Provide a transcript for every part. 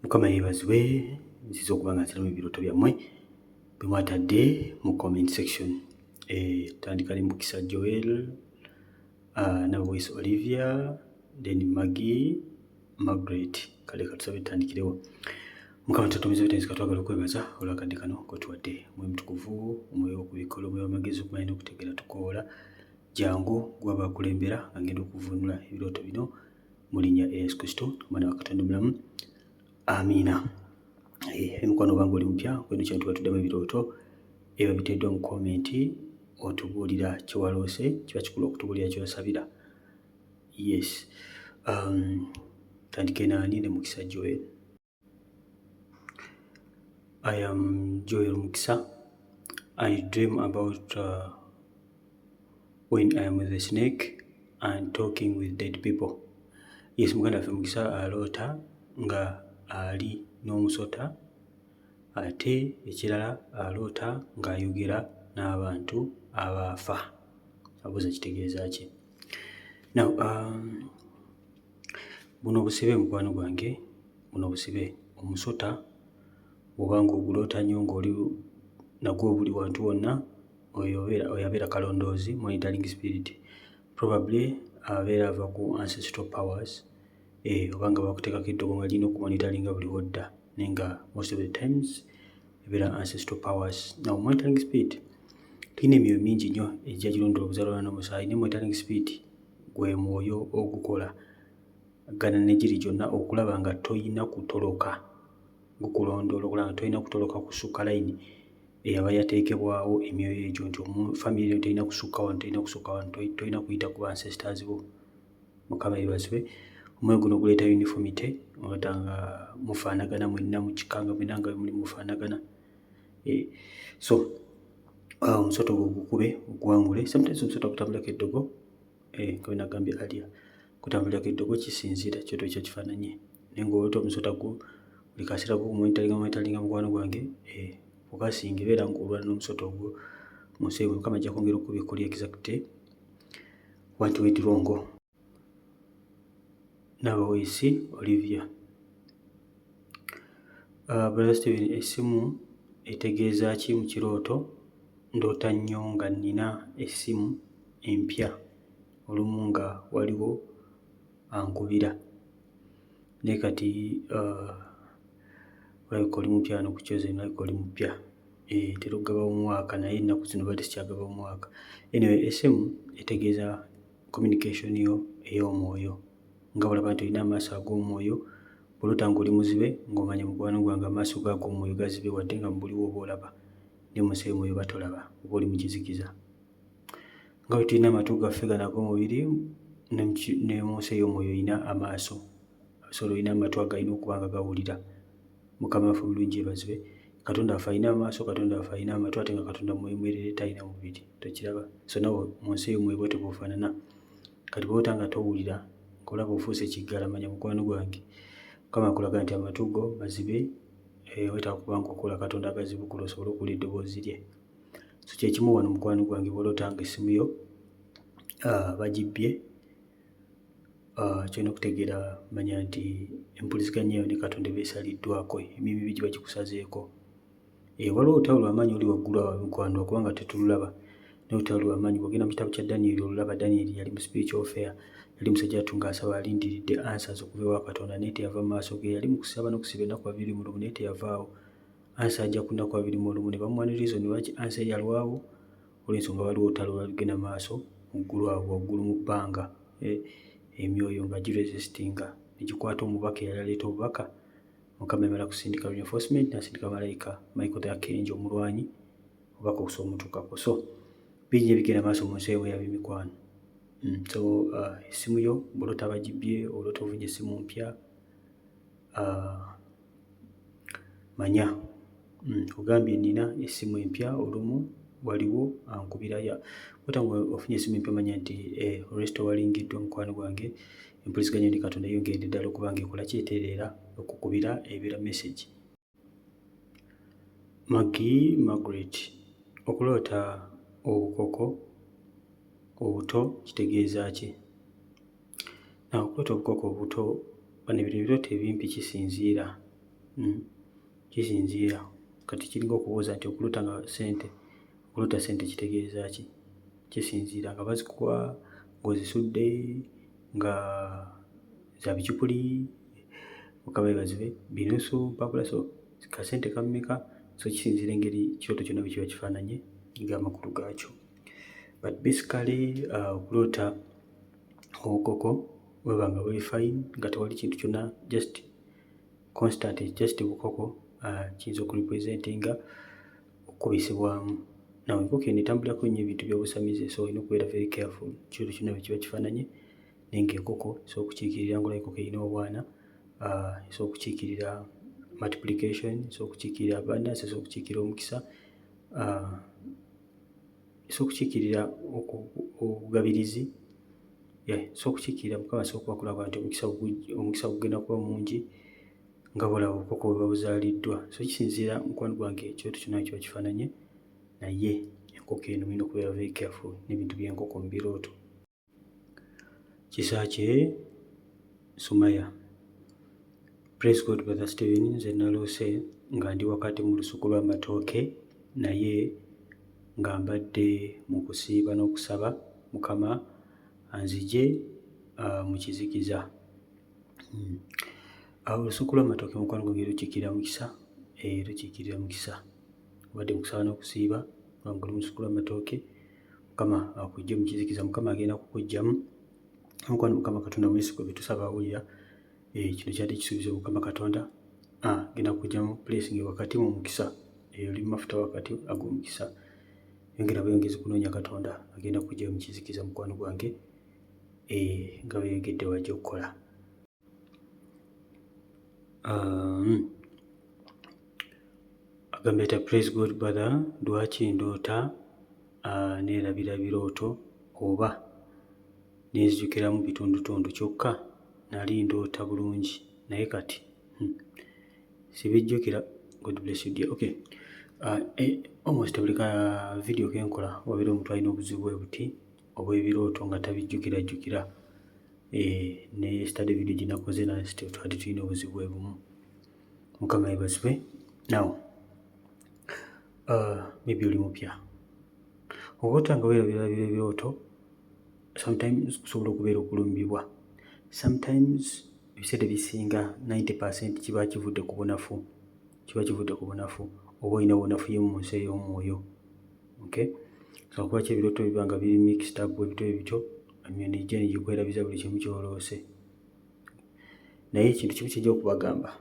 Mukama yeebazibwe, nzize okuba nga nziramu ebirooto byammwe bwe mwatadde mu comment section. Tandika ne Mukisa Joel, Nabaweesi Olivia, then Maggie Margaret. Kale katusabe tutandikirewo. Mukama tutumiza bitenzi, katwagala okwebaza olwakadde kano kotuwadde. Omwoyo Mutukuvu, omwoyo w'okubikkola, omwoyo w'amagezi, okumanya n'okutegeera, tukoola jangu gwaba akulembera nga ngenda okuvvuunula ebirooto bino mu linnya erya Yesu Kristo, omwana wa Katonda omulamu, amiina. Emikwano, obanga oli mupya kweno kyano, tuba tuddamu ebirooto ebyo biteeddwa mu comment. Otubuulira kyewaloose, kiba kikulu okutubuulira kyosabira. Yes, tandike naani? Ne Mukisa Joel. I am Joel Mukisa. I dream about when I am with a snake and talking with dead people. Yes, muganda waffe Mukisa aloota nga ali n'omusota, ate ekirala aloota ng'ayogera n'abantu abaafa. Abuuza kitegeeza ki? Now, buno busibe, mukwano gwange, buno busibe. Omusota bw'oba ng'oguloota nnyo ng'oli nagwo buli wantu wonna, oyo abeera kalondoozi, monitoring spirit. Probably abeera ava ku ancestral powers, oba nga bakuteekako eddogo nga lirina okumonitoringa buli wodda, naye nga most of the times ebeera ancestral powers. Now, monitoring spirit, tulina emyoyo mingi nnyo ejja girondoola obuzaalwa n'omusaayi, ne monitoring spirit gwe mwoyo ogukola gana ne giri gyonna okulaba nga toyina kutoloka, gukulondoola okulaba nga tolina kutoloka kusukka layini eyaba yateekebwawo emyoyo egyo, nti famire eno terina kusukka wano, terina kusukka wano, tolina kuyita ku ancestors bo. Mukama yeebazibwe. Omwoyo guno guleeta uniformity, olota nga mufaanagana mwenna mu kika, nga mwenna nga muli mufaanagana. So omusota ogwo gukube oguwangule. Sometimes omusota gutambulako eddogo, nga bwe nagambye earlier, gutambulirako eddogo, kisinziira kyoto ekyo kifaananye, naye ng'olota omusota gwo buli kaseera gukumonitoringa monitoringa, mukwano gwange, okasinga ebeera ng'olwana n'omusota ogwo mu nsi eyo. Mukama ajja kwongera okubikkulira exactly what went wrong. Nabaweesi Olivia. Brother Steven, essimu etegeeza ki mu kirooto? Ndoota nnyo nga nnina essimu empya, olumu nga waliwo ankubira, naye kati olabika oli mupya wano ku Chosen, olabika oli mupya. Ntera okugaba omwaka, naye ennaku zino badde sikyagaba omwaka. Anyway, essimu etegeeza communication yo ey'omwoyo. Nga bw'olaba nti olina amaaso ag'omwoyo, bw'oloota ng'oli muzibe, ng'omanya, mukwano gwange, amaaso go ag'omwoyo gazibe, wadde nga mu buliwo oba olaba, naye mu nsi ey'omwoyo oba tolaba, oba oli mu kizikiza. Nga bwe tulina amatu gaffe gano ag'omubiri, ne mu nsi ey'omwoyo olina amaaso, so olina amatu agalina okuba nga gawulira. Mukama waffe omulungi yeebazibwe. Katonda waffe alina amaaso, Katonda waffe alina amatu, ate nga Katonda mwoyo mwereere, talina mubiri, tokiraba? So nawe mu nsi ey'omwoyo bwetyo bw'ofaanana. Kati bw'oloota nga towulira, ng'olaba ofuuse kiggala, manya, mukwano gwange, Mukama akulaga nti amatu go mazibe, weetaaga okuba ng'okola Katonda agazibukula osobole okuwulira eddoboozi lye. So kyekimu wano, mukwano gwange, bw'oloota nga essimu yo bagibbye, kyolina okutegeera, manya nti empuliziganya yo ne Katonda eba esaliddwako, emirimu emibi giba gikusazeeko. Waliwo olutalo lw'amaanyi oluli waggulu awo, mikwano, lwakuba nga tetululaba, naye olutalo lw'amaanyi. Bw'ogenda mu kitabo kya Daniyeri olulaba. Daniyeri yali mu spiritual warfare, yali musajja wattu ng'asaba, alindiridde answers okuva ewa Katonda, naye teyava mu maaso ge. Yali mu kusaba n'okusiba ennaku 21, naye teyavaawo. Answer ajja ku nnaku 21, ne bamuwa ne reason lwaki answer yalwawo, olw'ensonga waliwo olutalo olwali lugenda mu maaso mu ggulu awo waggulu mu bbanga, emyoyo nga giresistinga ne gikwata omubaka eyali aleeta obubaka. Mukama yamala kusindika reinforcement, n'asindika malayika Michael the Archangel omulwanyi, obubaka okusobola omutuukako. So bingi ebigenda maaso mu nsi eyo y'ab'emikwano. So essimu yo bw'oloota bagibbye, oloota ofunye essimu mpya, manya ogambye nnina essimu empya, olumu waliwo ankubira. Ya, bw'ota nga ofunye essimu empya, manya nti orestoringiddwa, mukwano gwange, empuliziganya ne Katonda yongedde ddala okuba nga ekola kyetereera, okukubira ebeera message. Maggie Margaret. Okuloota obukoko obuto kitegeeza ki? Okuloota obukoko obuto, bano bino ebirooto ebimpi kisinziira. Kisinziira. Kati kiringa okubuuza nti okuloota nga ssente, okuloota ssente kitegeeza ki? Kisinziira nga bazikuwa, ng'ozisudde, nga za bicupuli, Mukama yeebazibwe, binusu, mpapula, so kasente kammeka, so kisinziira engeri kirooto kyonna bwe kiba kifaananye ng'amakulu gaakyo. But basically okuloota obukoko bweba nga buli fine, nga tewali kintu kyonna, just constant, just bukoko, kiyinza okurepresentinga okukubisibwamu. Now enkoko eno etambulirako nnyo ebintu by'obusamize, so olina okubeera very careful kirooto kyonna bwe kiba kifaananye. Naye ng'enkoko esobola okukiikirira, ng'olaba enkoko erina obwana, esobola okukiikirira multiplication, esobola okukiikirira abundance, esobola okukiikirira omukisa, esobola okukiikirira obugabirizi, esobola okukiikirira Mukama asobola okuba akulaba nti omukisa gugenda kuba mungi nga bw'olaba obukoko bwe buba buzaaliddwa. So kisinziira, mukwano gwange, ekirooto kyonna bwe kiba kifaananye, naye enkoko eno mulina okubeera very careful n'ebintu by'enkoko mu birooto. Kisaakye Sumaya. Praise God, Brother Steven, nze naloose nga ndi wakati mu lusuku lw'amatooke, naye nga mbadde mu kusiiba n'okusaba Mukama anzigye mu kizikiza. Olusuku lw'amatooke, mukwano gwange, lukiikirira mukisa, lukiikirira mukisa. Obadde mu kusaba n'okusiiba nga oli mu lusuku lw'amatooke, Mukama akuggye mu kizikiza, Mukama agenda kukuggyamu. Mukwano, Mukama Katonda mwesigwa, bye tusaba awulira. Kino kyadde kisuubizo Mukama Katonda agenda kukuggyamu blessing wakati mu mukisa. Oli mu mafuta wakati ag'omukisa. Yongera bweyongezi kunoonya Katonda, agenda kukuggyayo mu kizikiza, mukwano gwange, nga bwe yayogedde wajja okukola. Agambye atya? Praise God, brother, lwaki ndoota neerabira birooto oba nenzijukiramu bitundutundu, kyokka nali ndoota bulungi naye kati sibijjukira? God bless you, dear. Okay. Almost buli ka video kenkola wabeera omuntu alina obuzibu bwe buti obw'ebirooto nga tabijjukira jjukira. Ne study video gye nakoze last twali tulina obuzibu bwe bumu. Mukama yeebazibwe. Now maybe oli mupya. Oba nga weerabirabira ebirooto, sometimes kusobola okubeera okulumbibwa. Sometimes, ebiseera ebisinga 90% kiba kivudde ku bunafu, kiba kivudde ku bunafu oba olina bunafuye mu nsi ey'omwoyo. Okay? So kuba ki ebirooto biba nga biri mixed up bwe bityo bityo, emyoyo negijja ne gikwerabiza buli kimu ky'oloose. Naye ekintu kimu kijja okubagamba,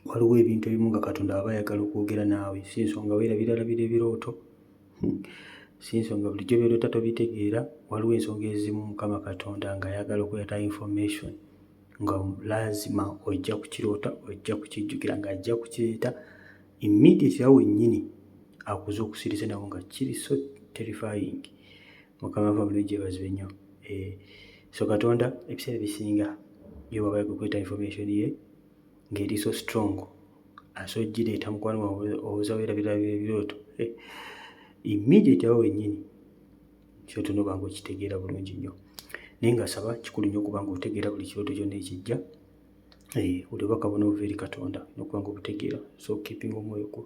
waliwo ebintu ebimu nga Katonda aba ayagala okwogera naawe, si nsonga weerabiralabira ebirooto, si nsonga bulijjo by'oloota tobitegeera, waliwo ensonga ezimu Mukama Katonda ng'ayagala okuleeta information nga laazima ojja kukiroota, ojja kukijjukira, ng'ajja kukireeta immediately awo wennyini akuze okusiriza nawo nga kiri so terrifying. Mukama waffe omulungi yeebazibwe nnyo. So Katonda ebiseera ebisinga ye bw'aba ayagala okuleeta information ye ng'eri so strong, asobola oggireeta, mukwano gwange obuuza weerabirabira ebirooto, immediately awo wennyini kirooto n'oba ng'okitegeera bulungi nnyo. Naye nga saba kikulu nnyo okuba ng'otegeera buli kirooto kyonna ekijja, buli obubaka bwonna obuva eri Katonda n'okuba ng'obutegeera, so keeping omwoyo gwo.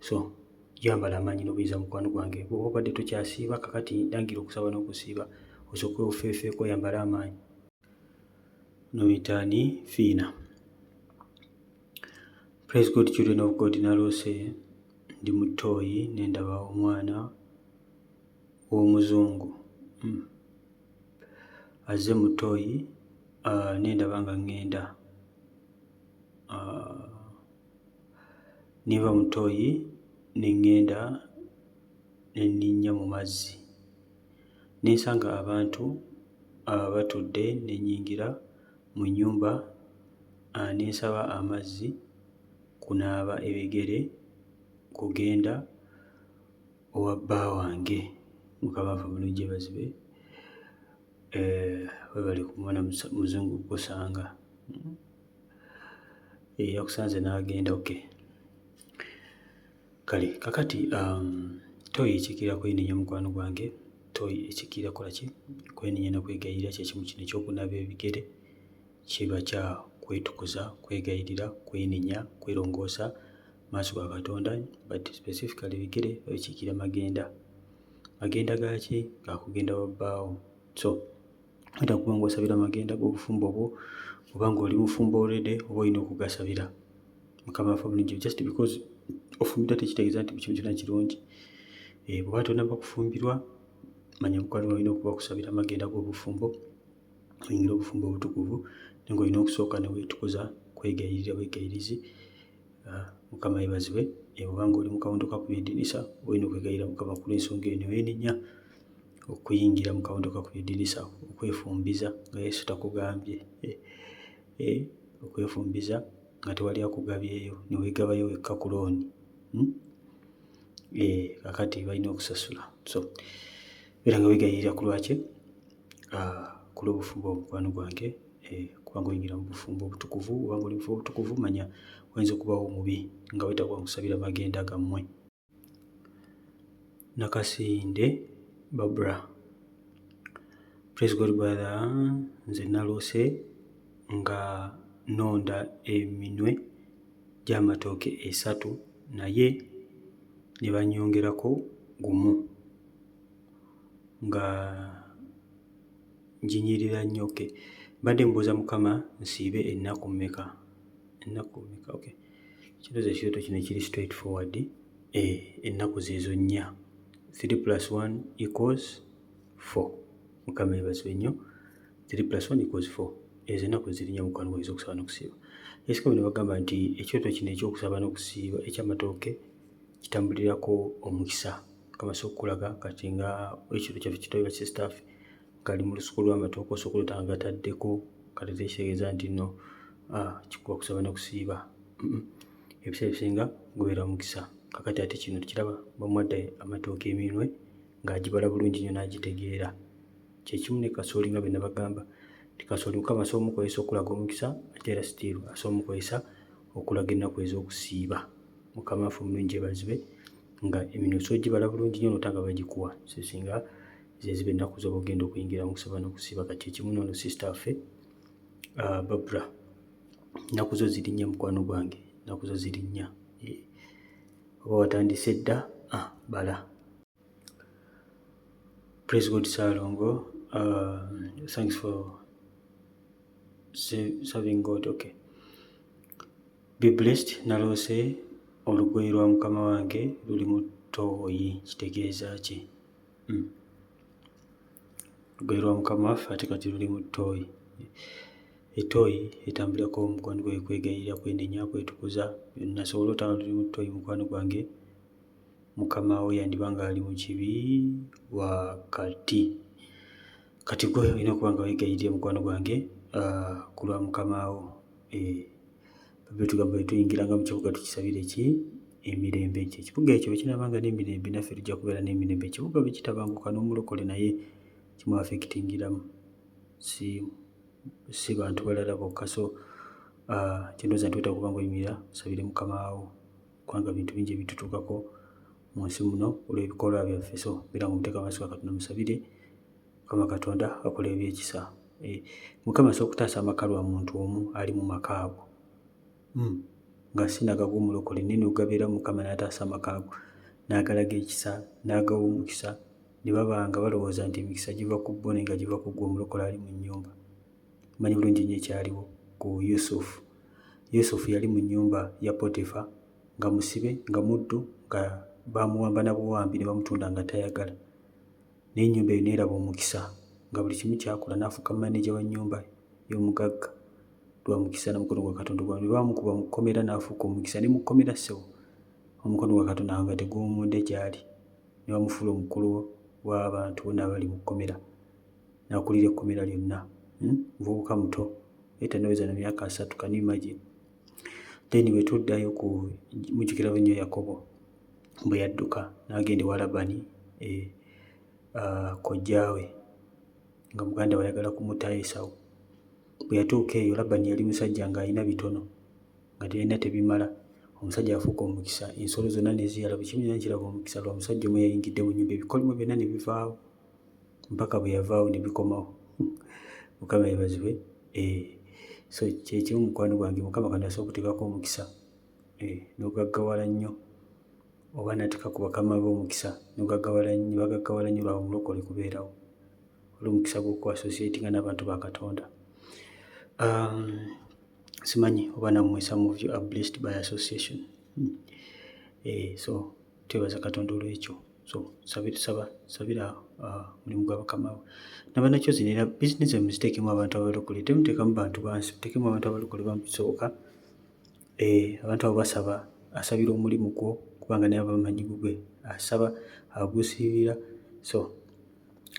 So yambala amaanyi n'obuyinza, mukwano gwange. Bw'oba obadde tokyasiiba, kakati ndangira okusaba n'okusiiba, osooke ofeefeeko oyambale amaanyi. Nomitaani Fiina. Praise God, children of God, naloose ndi mu ttooyi ne ndaba omwana w'omuzungu azze mu ttooyi, ne ndaba nga ŋŋenda, ne nva mu ttooyi ne ŋŋenda ne nninnya mu mazzi ne nsanga abantu batudde, ne nnyingira mu nnyumba ne nsaba amazzi kunaaba ebigere kugenda owa bba wange. Mukama waffe omulungi yeebazibwe. Weebale kumwana muzungu kukusanga. Yakusanze n'agenda, okay. Kale kakati ttooyi ekiikirira kwenenya, mukwano gwange, ttooyi ekiikirira kukola ki? Kwenenya na kwegayirira. Kye kimu kino eky'okunaaba ebigere kiba kya kwe Kwetukuza, kwegayirira, kwenenya, kwerongoosa maaso ga Katonda, but specifically ebigere babikiikirira magenda. Magenda gaki? Gakugenda wa bbaawo. So oyina okuba nga osabira amagenda g'obufumbo bwo, oba ng'oli mufumbo already, oba olina okugasabira. Mukama waffe omulungi, just because ofumbiddwa tekitegeeza nti buli kimu kyonna kirungi. Bw'oba tonnaba kufumbirwa, manya mukwano olina okuba okusabira amagenda g'obufumbo, oyingire obufumbo obutukuvu, naye ng'olina okusooka ne weetukuza, kwegayirira bwegayirizi. Mukama yeebazibwe. Bw'oba ng'oli mu kawondo kakubye eddirisa, olina okwegayirira Mukama ku lw'ensonga eyo ne weenenya okuyingira mu kawondo kakubye eddirisa, okwefumbiza nga Yesu takugambye, okwefumbiza nga tewali akugabyeyo, ne weegabayo wekka ku looni. Kaakati balina okusasula. So beera nga weegayirira ku lwaki? Ku lw'obufumbo mukwano gwange, kubanga oyingira mu bufumbo obutukuvu. Oba ng'oli mu bufumbo obutukuvu, manya wayinza okubaawo omubi nga weetaaga kusabira magenda gammwe. Nakasinde Barbara. Praise God, brother, nze naloose nga nnonda eminwe gy'amatooke esatu naye ne bannyongerako gumu nga njinyirira nnyo. Okay. Mbadde mbuuza Mukama nsiibe ennaku mmeka? Ennaku mmeka? Okay. Kirowoozo ekirooto kino kiri straight forward. Ennaku zeezo nnya. 3 plus 1 equals 4. Mukama yeebazibwe nnyo. 3 plus 1 equals 4. Ezo ennaku ziri nnya, mukwano gwange, ez'okusaba n'okusiiba. Ekika bino bagamba nti ekirooto kino ekyokusaba n'okusiiba eky'amatooke kitambulirako omukisa. Mukama asobola okukulaga kati nga ekirooto kyaffe kitwalibwa sister waffe ng'ali mu lusuku lw'amatooke, osobola okuloota nga gataddeko, kati tekitegeeza nti nno kikuwa kusaba n'okusiiba. Ebiseera ebisinga gubeera mukisa. Kakati ate kino tukiraba bamuwadde amatooke eminwe ng'agibala bulungi nnyo n'agitegeera. Kyekimu ne kasooli, nga bwe nabagamba nti kasooli Mukama asobola omukozesa okulaga omukisa, ate era still asobola omukozesa okulaga ennaku ez'okusiiba. Mukama waffe omulungi yeebazibwe, nga eminwe osobola ogibala bulungi nnyo n'ota nga bagikuwa, so singa ze ziba ennaku z'oba ogenda okuyingira mu kusaba n'okusiiba. Kati kyekimu n'ono sister waffe Barbara, ennaku zo ziri nnya, mukwano gwange, ennaku zo ziri nnya. Oba watandise dda, bala. Praise God, Ssalongo. Thanks for serving God. Okay. Be blessed. Naloose olugoye lwa mukama wange luli mu ttooyi, kitegeeza ki? Olugoye lwa mukama waffe ate kati luli mu ttooyi. Ettooyi etambulirako omukwano gwange kwegayirira, kwenenya, kwetukuza byonna. So oloota nga luli mu ttooyi, mukwano gwange, mukama wo yandiba ng'ali mu kibi wakati. Kati gwe olina okuba nga weegayirira, mukwano gwange, ku lwa mukama wo. Bayibuli etugamba bwe tuyingiranga mu kibuga tukisabire ki? Emirembe. Nti ekibuga ekyo bwe kinaabanga n'emirembe, naffe tujja kubeera n'emirembe. Ekibuga bwe kitabanguka, n'omulokole naye kimu affectingiramu, si bantu balala bokka. So kyendowooza nti weetaaga okuba nga oyimirira osabire mukama wo, kubanga bintu bingi ebitutuukako mu nsi muno olw'ebikolwa byaffe. So beera nga omuteeka maaso ga Katonda, musabire Mukama Katonda akola ebyekisa. Mukama asobola okutaasa amaka lwa muntu omu ali mu maka ago, nga si nagago omulokole, naye nogabeera Mukama n'ataasa amaka ago n'agalaga ekisa n'agawa omukisa, ne baba nga balowooza nti emikisa giva ku bo, naye nga giva ku ggwe omulokole ali mu nnyumba. Manyi bulungi nnyo ekyaliwo ku Yusufu. Yusufu yali mu nnyumba ya Potifa nga musibe, nga muddu, nga bamuwamba na buwambi ne bamutunda nga tayagala, naye ennyumba eyo neeraba omukisa nga buli kimu kyakola, n'afuuka maneja wa nnyumba y'omugagga lwa mukisa na mukono gwa Katonda. Gwa ne bamukuba mu kkomera n'afuuka omukisa ne mu kkomera. Ssebo, omukono gwa Katonda nga teguwummudde gy'ali, ne bamufuula omukulu w'abantu bonna abali mu kkomera, n'akulira ekkomera lyonna. Muvubuka muto naye tannaweza na myaka 30. Can you imagine? Then bwe tuddayo ku mujjukira nnyo Yakobo bwe yadduka n'agenda ewa Labani, kojjaawe, nga muganda we ayagala kumutta Esawu. Bwe yatuuka eyo, Labani yali musajja ng'alina bitono, nga teyalina tebimala. Omusajja yafuuka omukisa, ensolo zonna ne ziyala, buli kimu kyonna kiraba omukisa lwa musajja omu eyayingidde mu nnyumba. Ebikolimo byonna ne bivaawo mpaka bwe yavaawo ne bikomawo. Mukama yeebazibwe. So kyekimu, mukwano gwange, Mukama Katonda asobola okuteekako omukisa n'ogaggawala nnyo, oba n'ateeka ku bakama be omukisa n'ogaggawala nnyo, bagaggawala nnyo lwa mulokole kubeerawo olw'omukisa gw'oku associatinga n'abantu ba Katonda. Simanyi oba nammwe, some of you are blessed by association. So twebaza Katonda olw'ekyo. So sabira, sabira mulimu gwa bakama bo n'abanakyozi. Era bizinesi muziteekemu abantu abalokole, temuteekamu bantu bansi, muteekemu abantu abalokole bamusoboka. Abantu abo basaba, asabira omulimu gwo kubanga naye aba amanyi gugwe, asaba agusiibira. So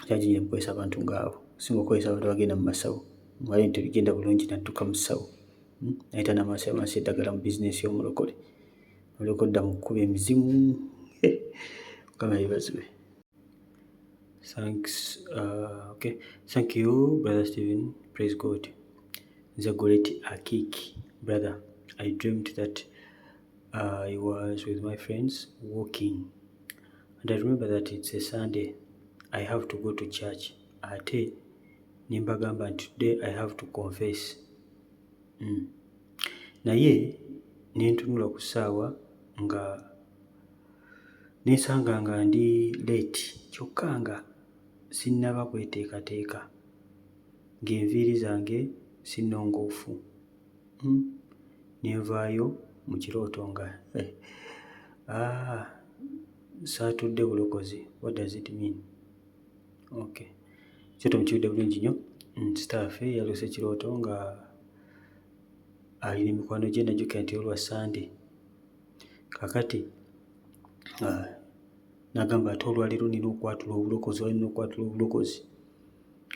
kyaki mukozesa abantu ngaabo singa okukozesa abantu abagenda mu masawo male nti tebigenda bulungi, nadduka mu ssawo, nayita n'amansi eddagala mu bizinesi y'omulokole, olyoka odda mu kkuba emizimu. Mukama yeebazibwe. Thanks. Okay, thank you, Brother Stephen. Praise God. Nze Goretti Akiki. Brother, I dreamed that I was with my friends walking, and I remember that it's a Sunday, I have to go to church. Ate nimbagamba nti today I have to confess. Naye nentunula ku ssaawa nga nensanga nga ndi late, kyokka nga sinnaba kweteekateeka, ng'enviiri zange si nnongoofu. Nenvaayo mu kirooto nga saatudde bulokozi. What does it mean? Okay, ekirooto mukiwulidde bulungi nnyo. Staff yaloose ekirooto nga alina emikwano gye, najjukira nti olwa Sande. Kakati n'agamba ate olwaleero nina okwatula obulokozi oba nina okwatula obulokozi.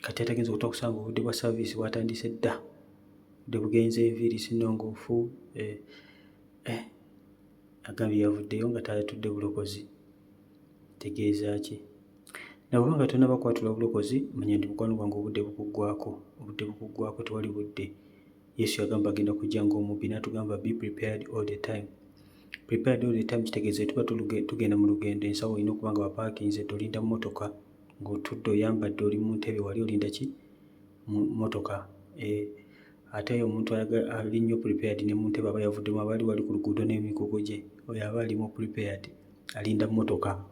Kati ate agenza okutuuka kusanga obudde bwa service bwatandise dda, budde bugenze, enviiri si nnongoofu. Agambye yavuddeyo nga tayatudde bulokozi. Tegeeza ki? Nabwoba nga tonnaba kwatula bulokozi, manya nti, mukwano gwange, obudde bukuggwako, obudde bukuggwako, tewali budde. Yesu yagamba agenda kujja ng'omubbi, n'atugamba be prepared all the time. Prepared all the time kitegeeza tuba tugenda mu lugendo, ensawo olina okuba nga wapaakinze dde, olinda mmotoka ng'otudde, oyambadde, oli mu ntebe wali olinda ki? Mmotoka. Ate omuntu ali nnyo prepared ne mu ntebe aba yavuddemu, aba ali wali ku luguudo n'emigugu gye, oyo aba alimu prepared, alinda mmotoka.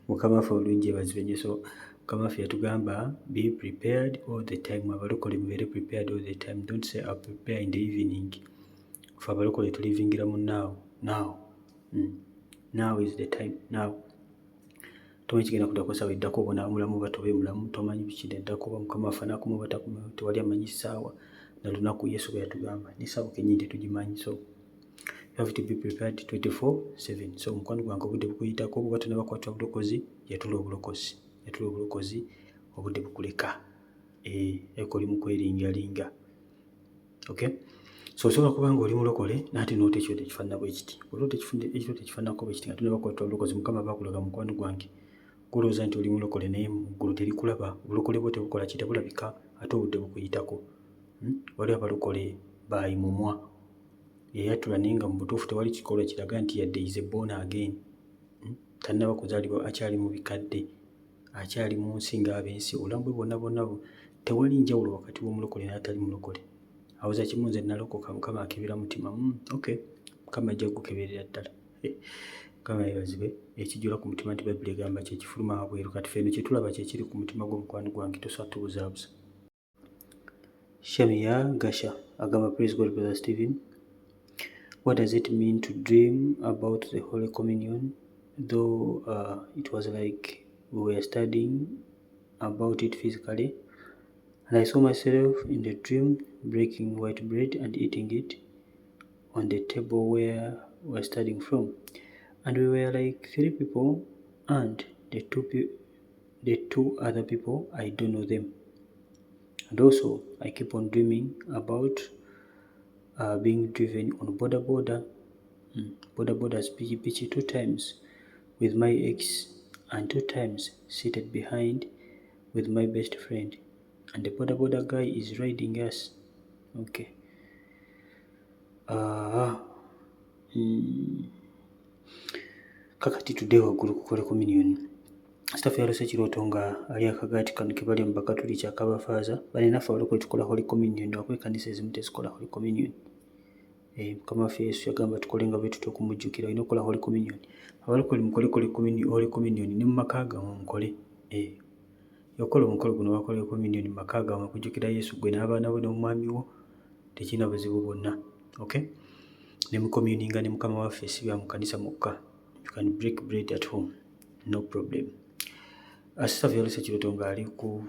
Mukama waffe obulungi yeebazibwe nnyo. So Mukama waffe yatugamba be prepared all the time. Abalokole mubeere prepared all the time. Don't say I'll prepare in the evening. Ffe abalokole tulivingira mu now, now. Now is the time, now. Tomanyi kigenda kuddako ssaawa eddako, oba onaaba mulamu oba tobe mulamu, tomanyi biki eddako, oba Mukama waffe anaakoma oba takomawo. Tewali amanyi ssaawa na lunaku, Yesu bwe yatugamba, n'essaawa kennyini tetugimanyi. So you have to be prepared 24/7. So mukwano gwange, obudde bukuyitako. Bw'oba tonnaba kwatula bulokozi, yatula obulokozi, yatula obulokozi, obudde bukuleka. Eka oli mu kweringalinga. Okay, so osobola kuba nga oli mulokole naate noota ekirooto ekifaanana bwe kiti. Oloota ekirooto ekifaananako bwe kiti nga tonnaba kwatula bulokozi, Mukama aba akulaga, mukwano gwange, golowooza nti oli mulokole, naye mu ggulu terikulaba, obulokole bwo tebukola ki? Tebulabika, ate obudde bukuyitako. Waliwo abalokole baayimumwa, yayatula, naye nga mu butuufu tewali kikolwa kiraga nti yadde is a born again. Tannaba kuzaalibwa, akyali mu bikadde, akyali mu nsi ng'ab'ensi, obulamu bwe bwonna bwonna tewali njawulo wakati w'omulokole n'atali mulokole. Awoza kimu, nze nalokoka, Mukama akebera mutima. Okay, Mukama ajja kugukeberera ddala. Mukama yeebazibwe. Ekijjula ku mutima nti Bayibuli egamba kyekifuluma wabweru. Kati ffe eno kyetulaba kyekiri ku mutima gw'omukwano gwange, tosobola tubuzaabuza. Shamia Gasha agamba, praise God, Brother Stephen. What does it mean to dream about the Holy Communion, though it was like we were studying about it physically, and I saw myself in the dream breaking white bread and eating it on the table where we were studying from, and we were like three people, and the two other people, I don't know them? And also I keep on dreaming about being driven on boda boda, boda boda's piki two times with my ex and two times seated behind with my best friend, and the boda boda guy is riding us. Okay. Kakati tudde waggulu ku Holy Communion. Staff yalose ekirooto nga ali akagaati kano ke balya mu Bakatuliki ak'abafaaza. Bane naffe abalokole tukola Holy Communion, lwakuba ekkanisa ezimu tezikola Holy Communion. Mukama waffe Yesu yagamba tukole nga bwe tutyo okumujjukira, olina okukola Holy Communion. Abalokole mukole Holy Communion ne mu maka gammwe mukole. Okukola omukolo guno wakola Communion mu maka gammwe okujjukira Yesu ggwe n'abaana bo n'omwami wo, tekirina buzibu bwonna. Okay? Ne mucommuninga ne Mukama waffe, si bya mu kkanisa mwokka. You can break bread at home, no problem. Staff yalose ekirooto ng'ali ku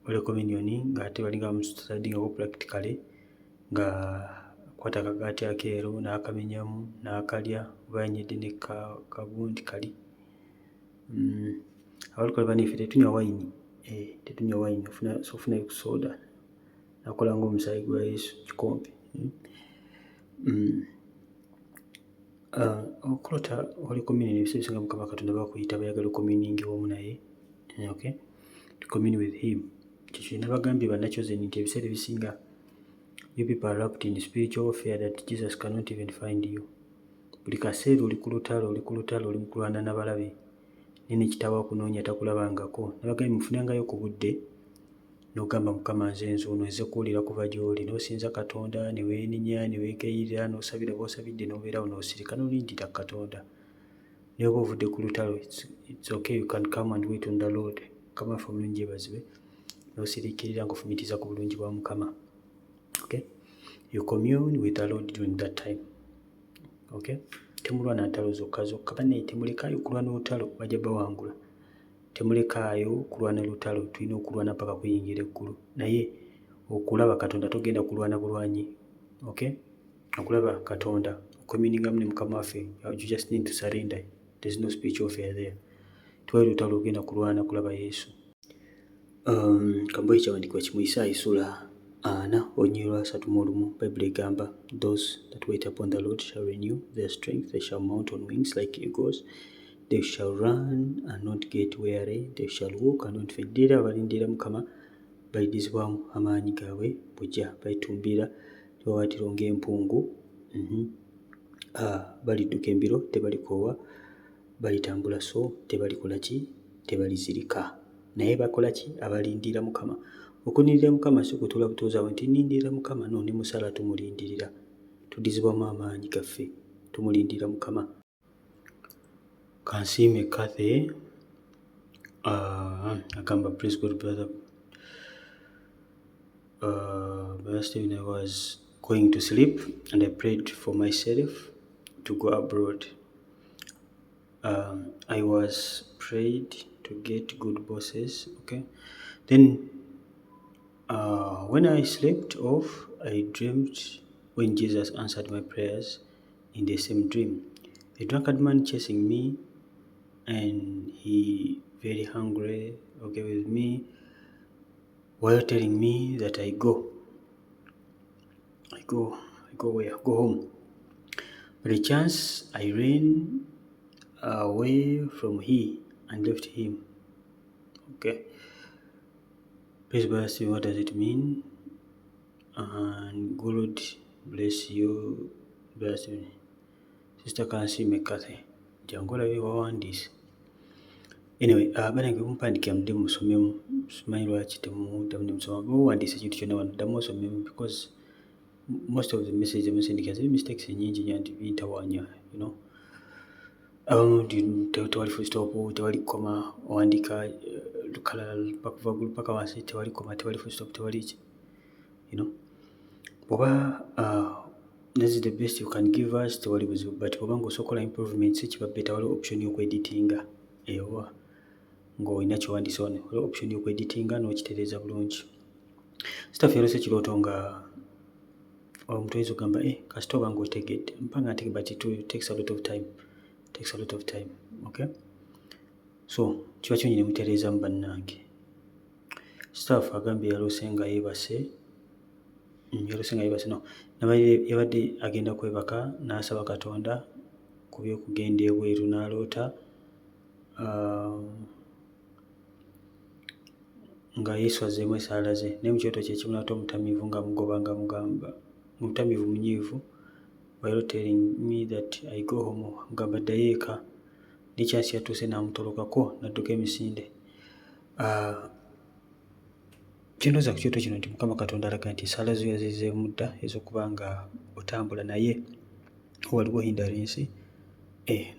Holy Communion ng'ate balinga bamustudyingako practically, nga akwata akagaati akeeru n'akamenyamu n'akalya oba yanywedde ne kagundi kali. Abalokole bannaffe tetunywa wayini, tetunywa wayini, ofunayo ku soda n'akola ng'omusaayi gwa Yesu kikompe. Okuloota Holy Communion, ebiseera ebisinga Mukama Katonda bakuyita, bayagala ocommuninge wamu naye, okay? To commune with him. Kyekyo nabagambye bannachosen nti ebiseera ebisinga you people are wrapped in spiritual warfare that Jesus cannot even find you. Buli kaseera oli ku lutalo, oli ku lutalo, oli mu kulwana n'abalabe, naye ne kitaawo akunoonya takulabangako. Nabagambye mufunangayo ku budde n'ogamba, "Mukama, nze nzuuno, nze kuwulira kuva gy'oli," n'osinza Katonda, ne weenenya, ne weegayirira, n'osabira b'osabidde, n'obeerawo n'osirika n'olindira Katonda. Ne bw'oba ovudde ku lutalo, it's okay, you can come and wait on the Lord. Mukama waffe omulungi yeebazibwe, n'osiriikirira ng'ofumiitiriza ku bulungi bwa Mukama. Okay? You commune with the Lord during that time. Okay? Temulwana ntalo zokka zokka bannaye, temulekaayo kulwana olutalo, bajja bawangula. Temulekaayo kulwana lutalo, tulina okulwana paka kuyingira eggulu. Naye okulaba Katonda togenda kulwana bulwanyi. Okay? Okulaba Katonda, ocommuningamu ne Mukama waffe, you just need to surrender. There's no spiritual warfare there. Tewali lutalo lugenda kulwana kulaba Yesu. Kambawe ekyawandiikibwa kimu, Isaaya essula 40 olunyiriri lwa 31. Bayibuli egamba, "Those that wait upon the Lord shall renew their strength, they shall mount on wings like eagles, they shall run and not get weary, they shall walk and not faint." Era abalindira Mukama baliddizibwamu amaanyi gaabwe buggya, balitumbira ebiwaawaatiro ng'empungu, balidduka embiro tebalikoowa, balitambula so tebalikola ki? Tebalizirika. Naye bakola ki abalindira Mukama? Okulindirira Mukama si kutuula butuuzi awo nti nnindirira Mukama. No, ne mu ssaala tumulindirira, tuddizibwamu amaanyi gaffe, tumulindirira Mukama. Kansiime Cathy agamba, "Praise God, brother. Brother Stephen, I was going to sleep and I prayed for myself to go abroad. I was prayed to get good bosses." Okay. "Then when I slept off, I dreamed when Jesus answered my prayers in the same dream. A drunkard man chasing me and he very hungry, okay, with me while telling me that I go. I go where? Go home. But a chance I ran away from he and left him. Okay. Please, brother Stephen, what does it mean? And God bless you, brother Stephen." Sister Kansiime Cathy, jangu olabe wawandiise. Anyway, banange mumpandiikira mudde musomemu, simanyi lwaki temuddamu ne musoma. Bw'oba owandiise ekintu kyonna wano, ddamu osomemu because most of the messages zemusindika ziri mistakes nnyingi nnyo nti bintawaanya. Abamu nti tewali full stop, tewali comma, owandiika lukalala kuva waggulu paka wansi, tewali comma, tewali full stop, tewali ki. Bw'oba this is the best you can give us, tewali buzibu, but bw'oba ng'osobola okukola improvements kiba better. Waliwo option y'okweditinga oba ng'olina ky'owandiise wano, waliwo option y'okweditinga n'okitereeza bulungi. Staff yalose ekirooto nga omuntu oyinza okugamba, "Eh, kasita oba ng'otegedde." Mpa nga ntegedde, but it takes a lot of time, takes a lot of time, okay? So kiba kirungi ne mutereezaamu bannange. Staff agambye yaloose nga yeebase, yaloose nga yeebase, no, yabadde agenda kwebaka n'asaba Katonda ku by'okugenda ebweru, n'aloota nga Yesu azzeemu essaala ze, naye mu kirooto kye kimu n'aloota omutamiivu ng'amugoba, ng'amugamba, omutamiivu munyiivu, while telling me that I go home, amugamba ddayo eka. Ne chance yatuuse n'amutolokako n'adduka emisinde. Kyendowooza ku kirooto kino nti Mukama Katonda alaga nti essaala zo yazizzeemu dda ez'okuba nga otambula, naye waliwo hindrance,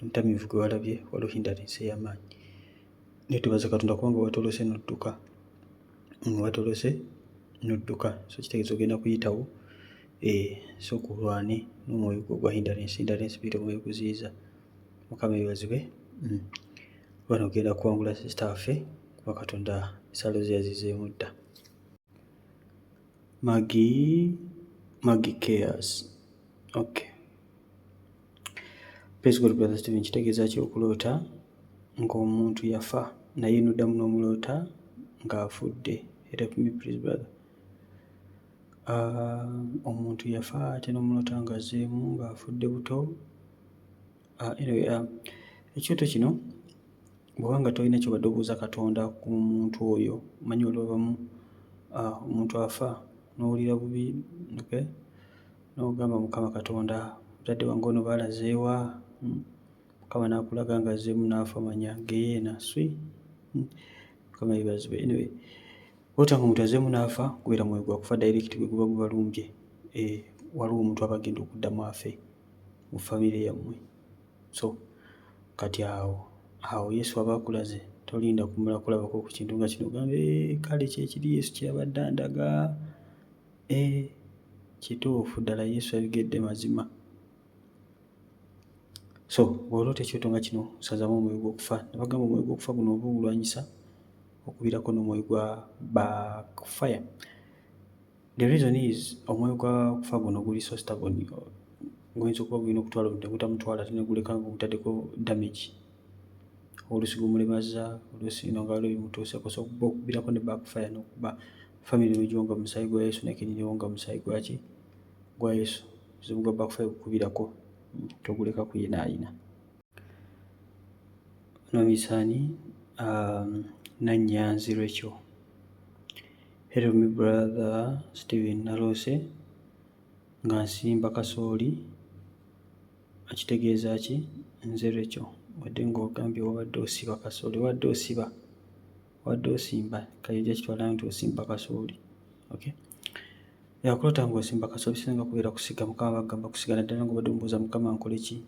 omutamiivu gwe walabye, waliwo hindrance ey'amaanyi. Naye twebaza Katonda kubanga watolose n'odduka, watolose n'odduka, so kitegeeza ogenda kuyitawo. Sooka olwane n'omwoyo gwo ogwa hindrance. Hindrance biyita omwoyo oguziyiza. Mukama yeebazibwe. Bano ogenda kuwangula, sister waffe, kuba Katonda essaala zo yazizzeemu dda. Maggie, Maggie Cares. Okay. Praise God, Brother Steven. Kitegeeza ki okuloota ng'omuntu yafa naye n'oddamu n'omuloota ng'afudde? Help me please, brother. Omuntu yafa ate n'omuloota ng'azzeemu ng'afudde buto. Anyway, ekyoto kino bw'oba nga tolina ky'obadde obuuza Katonda ku muntu oyo, omanyi waliwo abamu omuntu afa n'owulira bubi, okay? N'ogamba, "Mukama Katonda, muzadde wange ono baalaze wa?" Mukama n'akulaga ng'azzeemu n'afa, manya geyeena swi. Mukama yeebazibwe. Anyway, bw'ota nga omuntu azzeemu n'afa, gubeera mwoyo gwa kufa direct gwe guba gubalumbye. Waliwo omuntu aba agenda okuddamu afe mu famire yammwe. So kati awo awo Yesu aba akulaze, tolinda kumala kulabako ku kintu nga kino ogambe, "Kale kyekiri Yesu kyeyabadde andaga." Kituufu ddala Yesu ayogedde mazima. So bw'oloota ekyoto nga kino, osazaamu omwoyo gw'okufa. Nabagamba omwoyo gw'okufa guno oba ogulwanyisa okubirako n'omwoyo gwa backfire. The reason is omwoyo gwa kufa guno guli so stubborn, guyinza okuba gulina okutwala omuntu ne gutamutwala ate ne guleka nga gumutaddeko damage. Oluusi gumulemaza, oluusi nga waliwo ebimutuuseeko. So okubirako ne backfire n'okuba family n'ogiwonga mu musaayi gwa Yesu, naye kennyini newonga mu musaayi gwaki? Gwa Yesu. Omuzimu gwa backfire gukubirako, toguleka kuyinaayina. Nomisaani Nannyanzi Rachel. Hello me, Brother Steven, naloose nga nsimba kasooli, akitegeeza ki? Nze Rachel. Wadde ng'ogambye wabadde osiba kasooli, wabadde osiba, wabadde osimba, kale ojja kitwala nti osimba kasooli. Okay? Yakuloota ng'osimba kasooli kisinga kubeera kusiga. Mukama bagamba kusiga, naddala ng'obadde omubuuza, "Mukama, nkole ki?"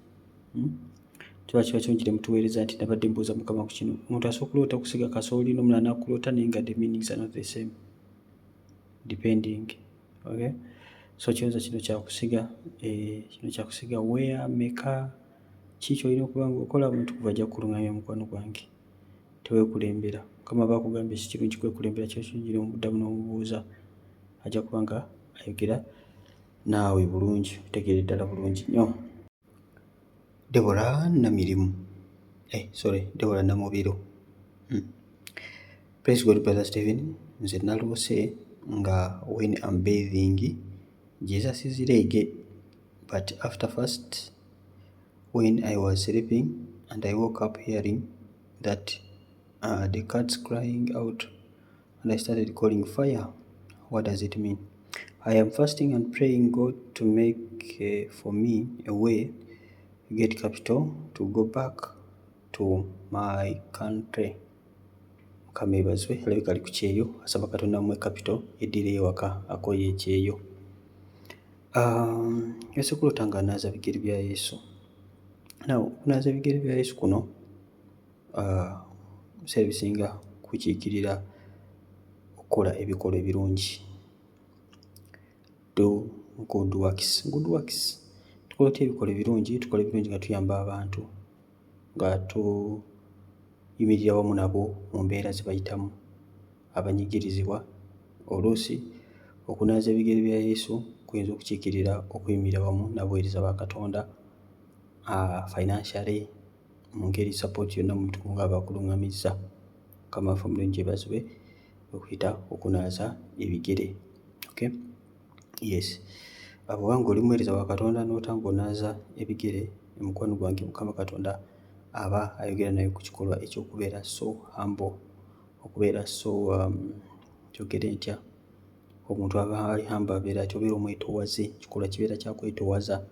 Kiba kirungi ne mutuweereza nti nabadde mbuuza Mukama ku kino. Omuntu asobola okuloota okusiga kasooli n'omulala n'akuloota, naye nga the meanings are not the same depending. Okay? So kiyinza kino kyakusiga, kino kyakusiga where, meka, ki ky'olina okuba ng'okola, omuntu kuva ajja kukuluŋŋamya. Mukwano gwange, teweekulembera. Mukama aba akugambye si kirungi kwekulembera, kiba kirungi n'omuddamu n'omubuuza, ajja kuba nga ayogera naawe bulungi, otegeere ddala bulungi nnyo. Debora Namirimu, sorry, Debora Namubiru. Praise God, Brother Stephen. Nze naloose nga when I'm bathing Jesus' leg, but after first when I was sleeping and I woke up hearing that the cats crying out and I started calling fire. What does it mean? I am fasting and praying God to make for me a way get capital to go back to my country. Mukama yeebazibwe, alabika ali ku kyeyo, asaba Katonda amuwe capital eddireyo ewaka, akooye ekyeyo. Yose kuloota ng'anaaza bigere bya Yesu. Now okunaaza ebigere bya Yesu kuno ebiseera ebisinga kukiikirira okukola ebikolwa ebirungi. Do good works. Good works. Tukola tutya ebikolwa ebirungi? Tukola ebirungi nga tuyamba abantu, nga tuyimirira wamu nabo mu mbeera ze bayitamu, abanyigirizibwa. Oluusi okunaaza ebigere bya Yesu kuyinza okukiikirira okuyimirira wamu n'abaweereza ba Katonda financially, mu ngeri support yonna omuntu ng'aba akuluŋŋamizza. Mukama waffe omulungi yeebazibwe okuyita okunaaza ebigere. Okay? Yes. Bw'oba ng'oli muweereza wa Katonda n'ota ng'onaaza ebigere, mukwano gwange, Mukama Katonda aba ayogera naye ku kikolwa eky'okubeera so humble, okubeera so kyogere ntya, omuntu aba ali humble abeera ati obeera omwetoowaze, ekikolwa kibeera kya kwetoowaza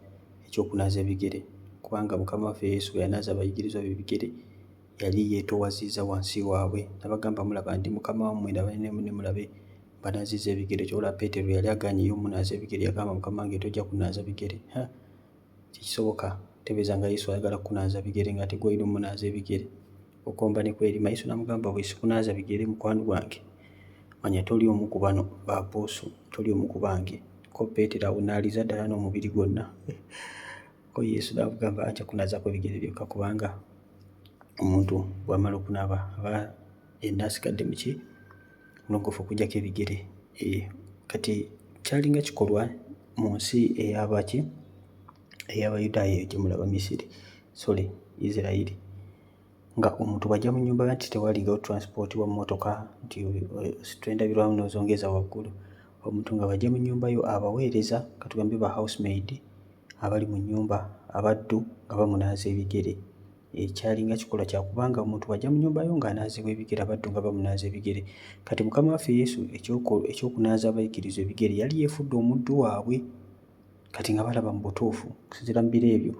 eky'okunaaza ebigere. Kubanga Mukama waffe Yesu bwe yanaaza abayigirizwa be ebigere, yali yeetoowazizza wansi waabwe n'abagamba, "Mulaba ndi Mukama wammwe ne mulabe mbanaazizza ebigere." Ky'olaba Peetero yali agaanye ye omunaaza ebigere, yagamba, "Mukama wange, tojja kunaaza bigere." Ha, tekisoboka. Tebeeza nga Yesu ayagala kukunaaza bigere ng'ate ggwe olina omunaaza ebigere. Okomba ne kwerima. Yesu n'amugamba, "Bwe sikunaaza bigere, mukwano gwange, manya toli omu ku bano ba apostle, toli omu ku bange." Ko Peetero awo n'aliza ddala n'omubiri gwonna. Ko Yesu n'amugamba, "Ajja kunaazaako bigere byokka," kubanga omuntu bw'amala okunaaba aba yenna asigadde muki? Mulongoofu okuggyako ebigere. Kati kyalinga kikolwa mu nsi ey'abaki? Ey'Abayudaaya eyo gye mulaba Misiri, sorry, Isirayiri, nga omuntu bw'ajja mu nnyumba, nti tewalingawo transport wa mmotoka nti ositula endabirwamu n'ozongeza waggulu. Omuntu nga bw'ajja mu nnyumba yo, abaweereza, katugambe ba housemaid abali mu nnyumba, abaddu, nga bamunaaza ebigere. Ekyalinga kikolwa kya kubanga omuntu bw'ajja mu nnyumba yo ng'anaazibwa ebigere, abaddu nga bamunaaza ebigere. Kati Mukama waffe Yesu ekyokunaaza abayigirizwa ebigere yali yeefudde omuddu waabwe. Kati nga balaba mu butuufu okusinziira mu biro ebyo,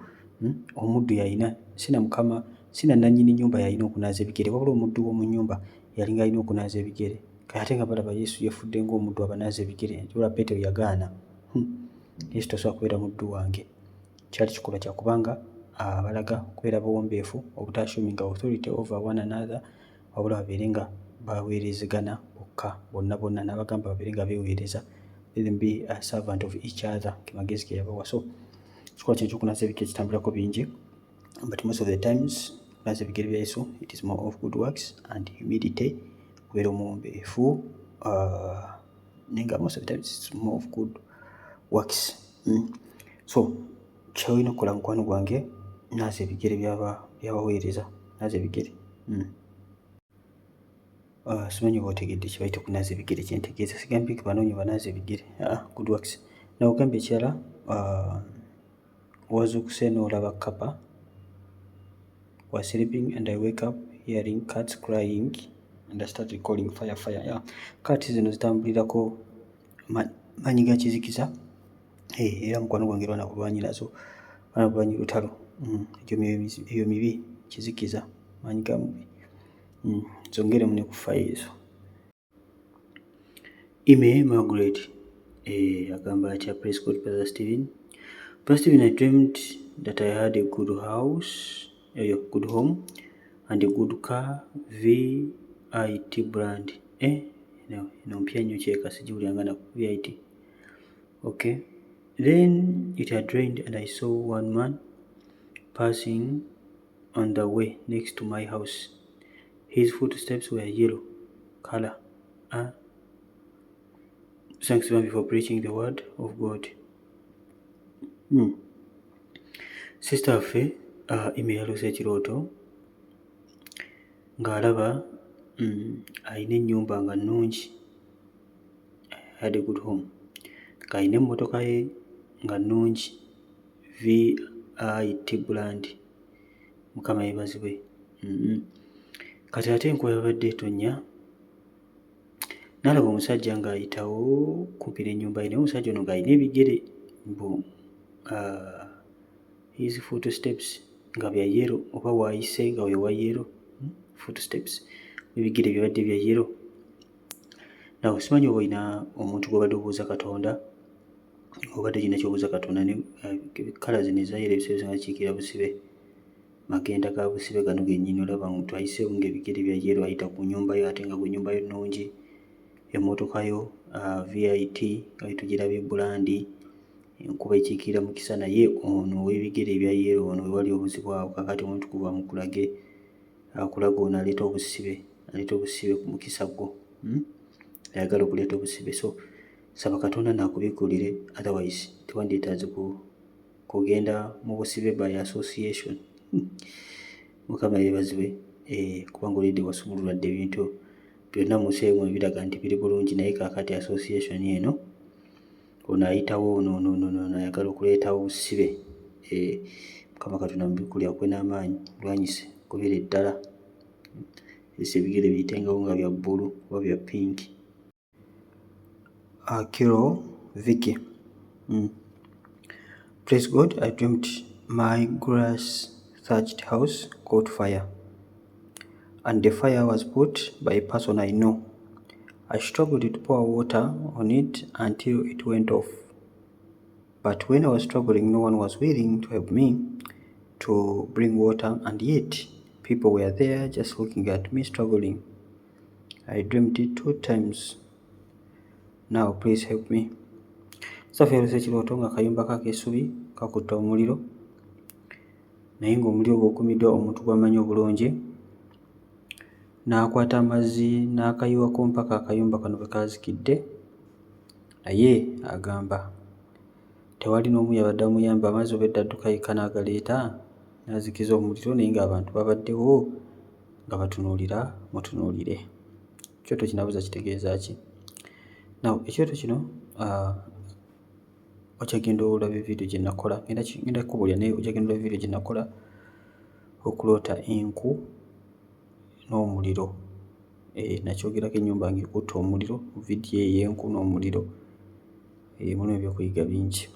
omuddu yalina sina mukama, sina nannyini nnyumba yalina okunaaza ebigere, wabula omuddu w'omu nnyumba yalinga alina okunaaza ebigere. Kati ate nga balaba Yesu yeefudde ng'omuddu abanaaza ebigere. Olaba Peetero yagaana, "Yesu, tosobola kubeera muddu wange." Kyali kikolwa kya kubanga abalaga okubeera bawombeefu, obuta-assuminga authority over one another, wabula babeere nga baweerezegana bokka bonna bonna. N'abagamba babeere nga beeweereza, let them be a servant of each other, ke magezi ge yabawa. So ekikolwa kino ekyokunaaza ebigere kitambulirako bingi, but most of the times kunaaza ebigere bya Yesu, it is more of good works and humility, kubeera omuwombeefu, naye nga most of the times it's more of good works. So kyolina okukola, mukwano gwange, naaza ebigere by'abaweereza, naaza ebigere. Simanyi oba otegedde kye bayita okunaaza ebigere kyentegeeza. Sigambye nti banoonyi banaaza ebigere, aa, good works. Nawogambye ekirala, wazuukuse n'olaba kkapa. Was sleeping and I wake up hearing cats crying and I started calling, "Fire, fire!" Yeah. Cats zino zitambulirako maanyi ga kizikiza. Era mukwano gwange, lwana bulwanyi nazo, lwana bulwanyi lutalo. Egyo mibi, kizikiza, maanyi ga mubi. Zongeremu ne ku fire ezo. Ime Margaret agamba atya? Praise God, Brother Stephen. Brother Stephen, I dreamed that I had a good house, a good home and a good car, VIT brand. No, eno mpya nnyo kyeka, sigiwuliranga na VIT. Okay. Then it had rained and I saw one man passing on the way next to my house. His footsteps were yellow color. Ah. Thanks, man, for preaching the word of God. Sister waffe Ime yaloose ekirooto ng'alaba alina ennyumba nga nnungi, had a good home, ng'alina emmotoka ye nga nnungi, VIT brand. Mukama yeebazibwe. Kati ate enkuba yabadde etonnya, n'alaba omusajja ng'ayitawo kumpi n'ennyumba ye, naye omusajja ono ng'alina ebigere mbu his footsteps nga bya yellow, oba waayise nga we wa yellow, footsteps, ebigere bibadde bya yellow. Nawe simanyi oba olina omuntu gw'obadde obuuza Katonda, obadde olina ky'obuuza Katonda, ne colour zino eza yellow ebiseera ebisinga zikiikirira busibe, magenda ga busibe gano gennyini. Olaba omuntu ayiseewo ng'ebigere bya yellow, ayita ku nnyumba yo, ate nga gwe ennyumba yo nnungi, emmotoka yo VIT nga bwe tugirabye brand, enkuba ekiikirira mukisa, naye ono ow'ebigere ebya yellow ono we wali obuzibu awo. Kaakati Omutukuvu amukulage, akulaga ono aleeta obusibe, aleeta obusibe ku mukisa gwo, Ayagala okuleeta obusibe. So saba Katonda naakubikkulire, otherwise tewandyetaaze kugenda mu busibe by association. Mukama yeebazibwe, kubanga olidde wasumulula dda ebintu byonna mu nsi emu ebiraga nti biri bulungi, naye kaakati association eno, ono ayitawo, ono ono ono ayagala okuleetawo obusibe. Mukama Katonda mubikkulire, akuwe n'amaanyi olwanyise gobera eddala esi ebigere biyitengawo nga bya bbulu oba bya pink. Akiro Vicky. Praise God, I dreamt My grass thatched house caught fire and the fire was put by a person I know. I struggled to pour water on it until it went off. But when I was struggling, no one was willing to help me to bring water, and yet people were there just looking at me struggling. I dreamed it two times. Now please help me. Safi yalose ekirooto nga akayumba ke ak'essubi kakutte omuliro naye ng'omuliro ogwo gukumiddwa omuntu gw'amanyi obulungi n'akwata amazzi n'akayiwako mpaka akayumba kano bwe kaazikidde naye agamba tewali n'omu yabadde amuyamba amazzi obwedda adduka yekka n'agaleeta n'azikiza omuliro naye ng'abantu babaddewo nga batunuulira mutunuulire. Ekyoto kino abuuza kitegeeza ki? Now ekyoto kino okyagenda olaba vidiyo gye nakola ngenda kukubuulira naye okyagenda olaba vidiyo gye nakola okuloota enku n'omuliro. Nakyogerako ennyumba ng'ekutte omuliro mu vidiyo ey'enku n'omuliro. Mulimu ebyokuyiga bingi.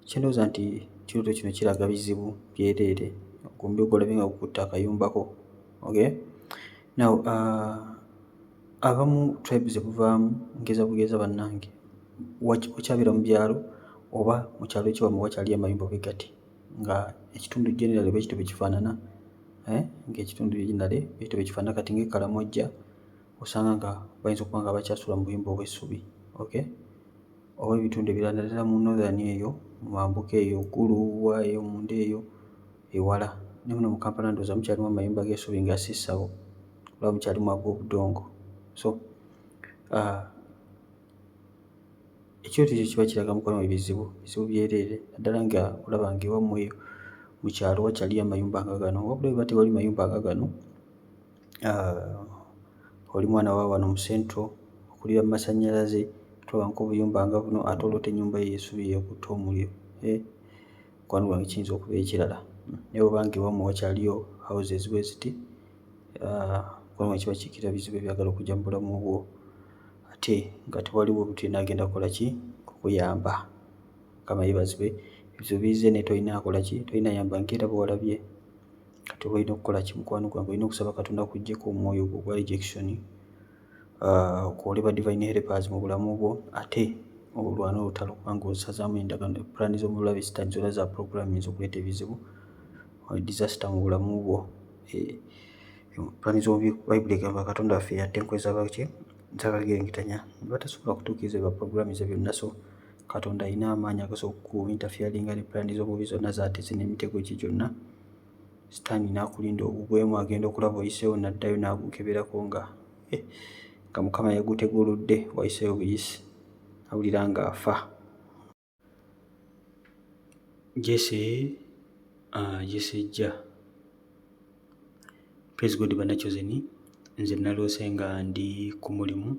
Kye ndowooza nti ekirooto kino kiraga bizibu byereere omuliro gw'olabye nga gukutte akayumba ko, okay. Now abamu tribe ze muvaamu ngeza bugeza bannange okyabeera mu byalo oba mu kyalo ekyewammwe wakyaliyo amayumba bwe gati nga ekitundu generally bwe kityo bwe kifaanana ng'ekitundu generally bwe kityo bwe kifaanana kati ng'e Karamoja osanga nga bayinza okuba nga bakyasula mu buyumba obw'essubi, okay, oba ebitundu ebirala naddala mu northern eyo mu mambuka eyo Gulu wa eyo munda eyo ewala ne muno mu Kampala ndowooza mukyalimu amayumba g'essubi nga si ssabo oba mukyalimu ag'obudongo so ekirooto ekyo kiba kiraga mukwano ebizibu, bizibu byereere naddala nga olaba ng'ewammwe eyo mu kyalo wakyaliyo amayumba nga gano wabula bwe tewali mayumba nga gano oli mwana wa wano mu central okulira mu masannyalaze tolaba nk'obuyumba nga buno ate oloota ennyumba yo ey'essubi yeekutte omuliro mukwano gwange kiyinza okuba ekirala naye bw'oba nga ewammwe wakyaliyo houses bwe ziti mukwano gwange kiba kiikirira bizibu ebyagala okujja mu bulamu bwo ate nga tewaliwo muntu yenna agenda kukola ki kukuyamba. Mukama yeebazibwe ebizibu bizze naye tolina akola ki tolina ayamba ng'era bwe walabye kati oba olina okukola ki mukwano gwange olina okusaba Katonda akuggyeko omwoyo ogwo ogwa rejection okoole ba divine helpers mu bulamu bwo ate olwane olutalo kubanga osazaamu endagaano pulaani z'omulabe sitaani zonna za programming okuleeta ebizibu disaster mu bulamu bwo. Pulaani z'omubi Bayibuli egamba Katonda waffe yatta enkwe z'abaki z'abagerengetanya ne batasobola kutuukiriza bye baprogramminze byonna so Katonda alina amaanyi agasobola oku interferinga ne pulaani z'omubi zonna z'ateze n'emitego gye gyonna sitaani n'akulinda ogugwemu agenda okulaba oyiseewo n'addayo n'agukeberako nga nga Mukama yaguteguludde wayiseewo buyisi awulira ng'afa. Jesse Jesse Jja. Praise God bannakyozeni nze naloose nga ndi ku mulimu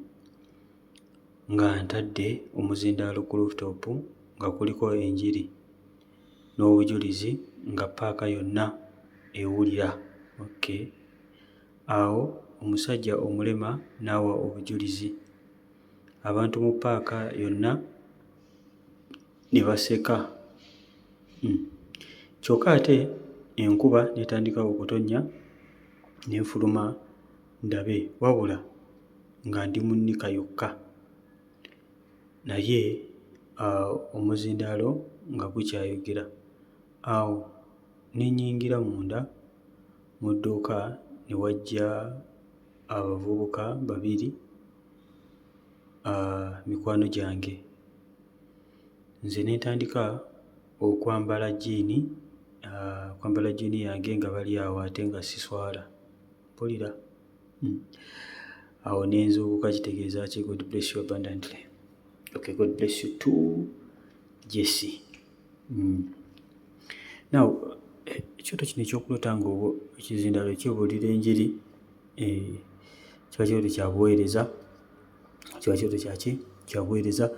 nga ntadde omuzindaalo ku rooftop nga kuliko enjiri n'obujulizi nga ppaaka yonna ewulira okay. Awo omusajja omulema n'awa obujulizi abantu mu ppaaka yonna ne baseka. Kyokka ate enkuba n'etandika okutonnya ne nfuluma ndabe wabula nga ndi mu nnika yokka naye omuzindaalo nga gukyayogera. Awo ne nnyingira munda mu dduuka ne wajja abavubuka babiri mikwano gyange. Nze ne ntandika okwambala jean yange nga bali awo ate nga siswala mpulira. Awo ne nzuukuka kitegeeza ki? God bless you abundantly. Okay, God bless you too, Jesse. Now ekyoto kino ekyokuloota nga ekizindaalo kibuulira enjiri kiba kirooto kya buweereza kiba kirooto kya ki kya buweereza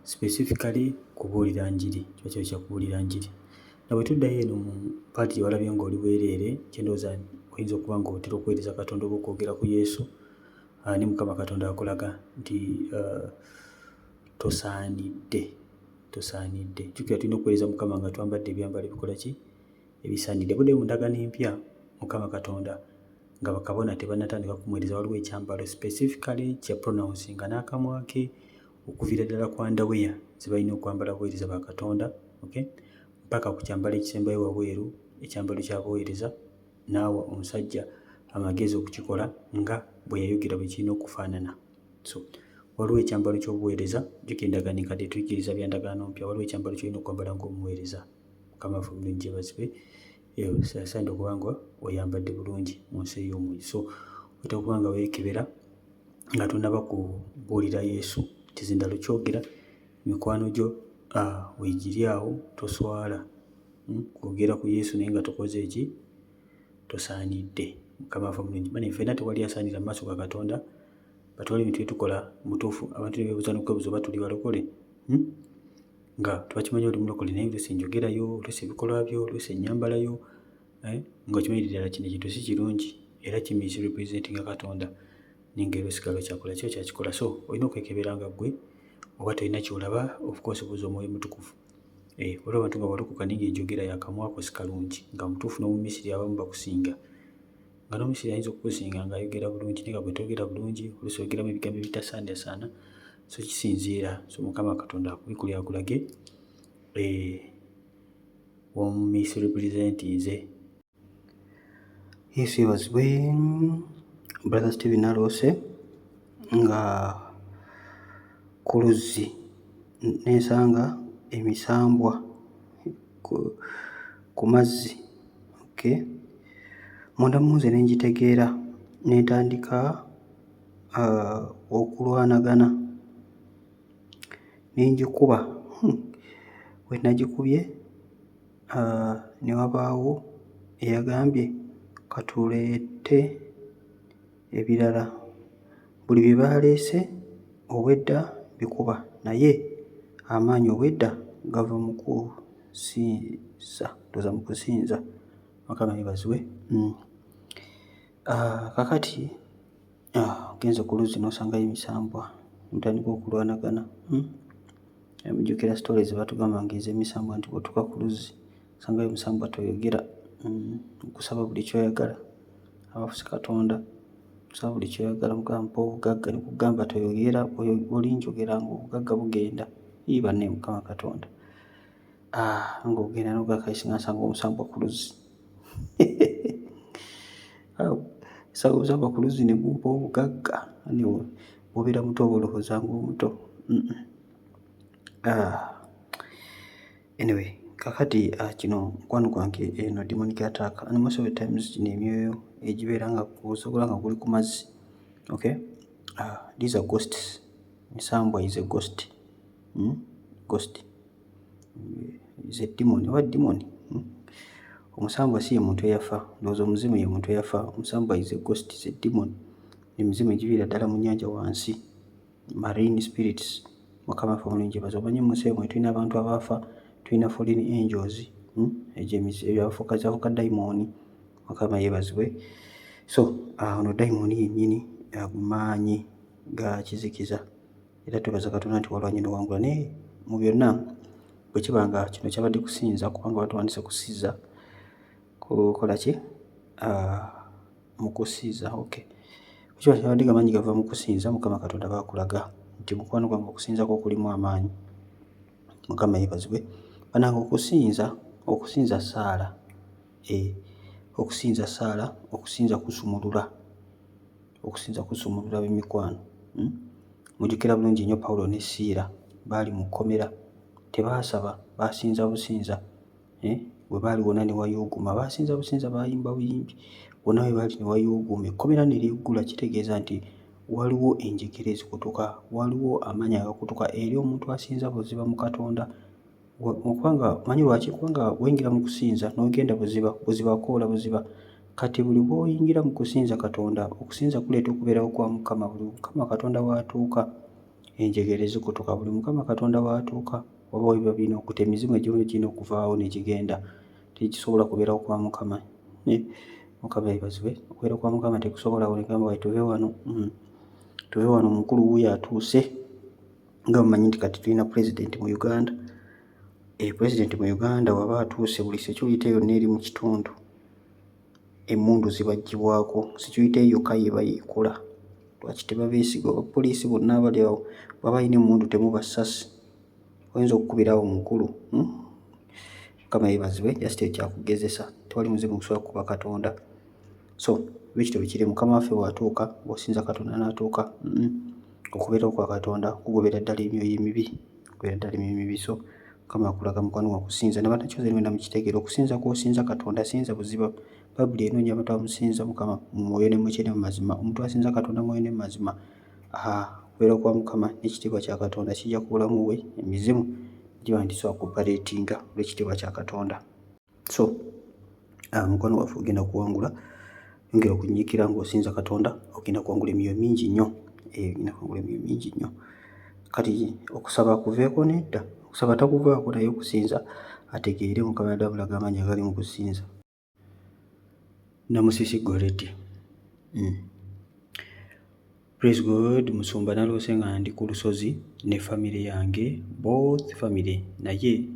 specifically kubuulira njiri kiba kirooto kya kubuulira njiri. Na bwe tuddayo eno mu part gye walabye ng'oli bwereere kye ndowooza oyinza okuba ng'otera okuweereza Katonda oba okwogera ku Yesu ne Mukama Katonda akulaga nti tosaanidde. Tosaanidde. Jjukira tulina okuweereza Mukama nga twambadde ebyambalo ebikola ki? Ebisaanidde. Buddeyo mu ndagaano empya, Mukama Katonda nga bakabona tebannatandika kumuweereza, waliwo ekyambalo specifically kya pronouncing nga n'akamwa ke okuviira ddala ku underwear ze balina okwambala abaweereza ba Katonda, okay, mpaka ku kyambalo ekisembayo wabweru, ekyambalo ky'abaweereza, n'awa omusajja amagezi okukikola nga bwe yayogera bwe kirina okufaanana. So waliwo ekyambalo ky'obuweereza. Jjukira endagaano enkadde etuyigiriza bya ndagaano mpya. Waliwo ekyambalo ky'olina okwambala ng'omuweereza. Mukama waffe omulungi yeebazibwe. Osaanidde okuba nga oyambadde bulungi mu nsi ey'omwoyo. So oyita okuba nga weekebera nga tonnaba kubuulira Yesu. Kizindalo kyogera mikwano gyo weegiri awo, toswala kwogera ku Yesu naye nga tokoze eki? Tosaanidde. Mukama waffe omulungi. Bane ffenna tewali asaanira mu maaso ga Katonda, but waliwo ebintu bye tukola mutuufu abantu ne beebuuza n'okwebuuza oba tuli balokole, Nga tebakimanyi oli mulokole, naye oluusi enjogera yo, oluusi ebikolwa byo, oluusi ennyambala yo, eh, ng'okimanyi ddala kino ekintu si kirungi era kimisrepresentinga Katonda, naye ng'era osigala okyakola ki? Okyakikola. So olina okwekebera nga ggwe oba tolina ky'olaba. Of course buuza Omwoyo Omutukuvu. Eh, waliwo abantu nga walokoka naye ng'enjogera y'akamwa ko si kalungi, nga mutuufu n'Omumisiri abamu bakusinga, nga n'Omumisiri ayinza okukusinga ng'ayogera bulungi, naye nga gwe toyogera bulungi, oluusi oyogeramu ebigambo ebitasaanasaana. So kisinziira. So Mukama Katonda akubikkulire akulage, eh, w'omumisrepresentinze. Yesu yeebazibwe. Brother Steven, naloose nga ku luzzi nensanga emisambwa ku mazzi, okay. Munda mu nze ne ngitegeera ne ntandika okulwanagana ne ngikuba. Bwe nagikubye ne wabaawo eyagambye katuleete ebirala. Buli bye baaleese obwedda bikuba, naye amaanyi obwedda gava mu kusinza, ndowooza mu kusinza. Mukama yeebazibwe. Kaakati ogenze ku luzzi n'osangayo emisambwa, mutandika okulwanagana. Mujjukira stories ze baatugambanga ez'emisambwa nti bw'otuuka ku luzzi osangayo omusambwa toyogera, nkusaba buli ky'oyagala, abafuuse Katonda, kusaba buli ky'oyagala, mugamba mpa obugagga, ne kugamba toyogera, olinjogera ng'obugagga bugenda. Ii banne, Mukama Katonda. Ng'ogenda n'ogamba kale singa nsanga omusambwa ku luzzi. Nsanga omusambwa ku luzzi ne gumpa obugagga. Bw'obeera muto oba olowooza ng'omuto. Anyway, kakati kino mukwano gwange, eno demonic attack and most of the times gino emyoyo egibeera nga osobola nga guli ku mazzi, okay? These are ghosts. Misambwa is a ghost. Ghost is a demon oba demon. Omusambwa si ye muntu eyafa, ndowooza omuzimu ye muntu eyafa. Omusambwa is a ghost, is a demon. Emizimu egiviira ddala mu nnyanja wansi, marine spirits. Mukama waffe omulungi yeebazibwe. Omanyi mu nsi eno tulina abantu abaafa, tulina fallen angels, Egyo ebyafuuka zafuuka dayimooni. Mukama yeebazibwe. So ono dayimooni yennyini, maanyi ga kizikiza, era twebaza Katonda nti walwanye n'owangula. Naye mu byonna bwe kiba nga kino kyabadde kusinza, kubanga batuwandise kusiza, kukola ki? Mu kusinza, okay. Bwe kiba kyabadde nga amaanyi gava mu kusinza, Mukama Katonda baakulaga nti mukwano gwange okusinza kwo kulimu amaanyi. Mukama yeebazibwe. Bannange, okusinza, okusinza ssaala, eh, okusinza ssaala, okusinza kusumulula, okusinza kusumulula b'emikwano. Mujjukira bulungi nnyo Pawulo ne Siira baali mu kkomera, tebaasaba, baasinza businza. Eh, bwe baali wonna ne wayuuguuma, baasinza businza, baayimba buyimbi, wonna we baali ne wayuuguuma, ekkomera ne lyeggula. Kitegeeza nti waliwo enjegere ezikutuka, waliwo amaanyi agakutuka eri omuntu asinza buziba mu Katonda. Kubanga manyi lwaki? Kubanga weyingira mu kusinza n'ogenda buziba buziba, koola buziba. Kati buli bw'oyingira mu kusinza Katonda, okusinza kuleeta okubeerawo kwa Mukama. Buli Mukama Katonda w'atuuka, enjegere zikutuka. Buli Mukama Katonda w'atuuka, oba biba birina okuta, emizimu egimu girina okuvaawo ne gigenda, tegisobola kubeerawo kwa Mukama. Mukama yeebazibwe. Okubeera kwa Mukama tekusobola. Negamba tuve wano, tuve wano, omukulu wuuyo atuuse. Nga mumanyi nti kati tulina pulezidenti mu Uganda. Pulezidenti mu Uganda bw'aba atuuse buli security yonna eri mu kitundu emmundu zibaggyibwako, security ye yokka y'eba yeekola. Lwaki tebabeesiga? Abapoliisi bonna abali awo bw'aba alina emmundu temuba ssasi, oyinza okukubira awo mukulu, Mukama yeebazibwe, just kyakugezesa, tewali muzimu gusobola kukuba Katonda. So bwe kityo bwe kiri, Mukama waffe bw'atuuka, bw'osinza Katonda n'atuuka, Okubeerawo kwa Katonda kugobera ddala emyoyo emibi, kugobera ddala emyoyo emibi. So Mukama akulaga mukwano gwa kusinza ne bannakyozi mwena mukitegeera, okusinza kw'osinza Katonda sinza buziba. Bayibuli enoonya abantu abamusinza Mukama mu mwoyo ne mu ki ne mu mazima. Omuntu asinza Katonda mu mwoyo ne mu mazima, okubeerawo kwa Mukama n'ekitiibwa kya Katonda kijja ku bulamu bwe, emizimu giba nti tegisobola kuoperatinga olw'ekitiibwa kya Katonda. So mukwano gwaffe ogenda kuwangula, yongera okunyiikira ng'osinza Katonda, ogenda kuwangula emyoyo mingi nnyo, ogenda kuwangula emyoyo mingi nnyo. Kati okusaba kuveeko? Nedda, okusaba takuvaako, naye okusinza ategeere Mukama yadde amulaga amaanyi agali mu kusinza. Namusisi Goretti. Praise God, musumba, naloose nga ndi ku lusozi ne famire yange, both family, naye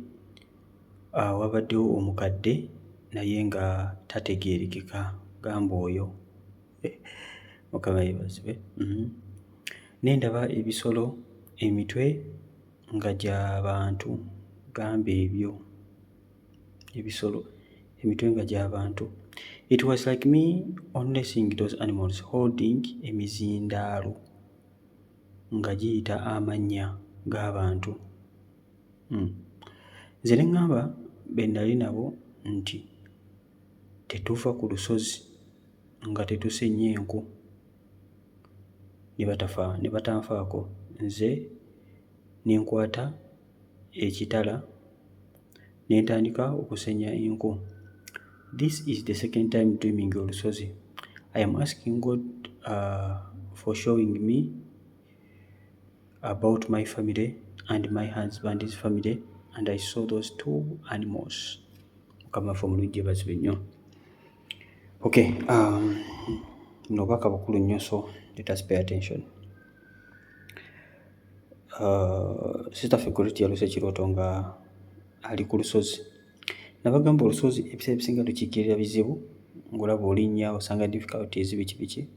wabaddewo omukadde naye nga tategeerekeka, gamba oyo. Mukama yeebazibwe. Ne ndaba ebisolo emitwe nga gya bantu, gamba ebyo ebisolo emitwe nga gya bantu. It was like me only seeing those animals holding emizindaalo nga giyita amannya g'abantu. Nze ne ŋŋamba be nnali nabo nti tetuva ku lusozi nga tetusenye enku, ne batafa ne batanfaako, nze ne nkwata ekitala ne ntandika okusenya enku. This is the second time dreaming olusozi. I am asking God for showing me about my family and my husband's family and I saw those two animals. Mukama waffe omulungi yeebazibwe nnyo. Okay, buno obubaka bukulu nnyo, so let us pay attention. Sister ffe Goretti yaloose ekirooto nga ali ku lusozi. Nabagamba olusozi ebiseera ebisinga lukiikirira bizibu, ng'olaba olinnya osanga difficulties, biki biki.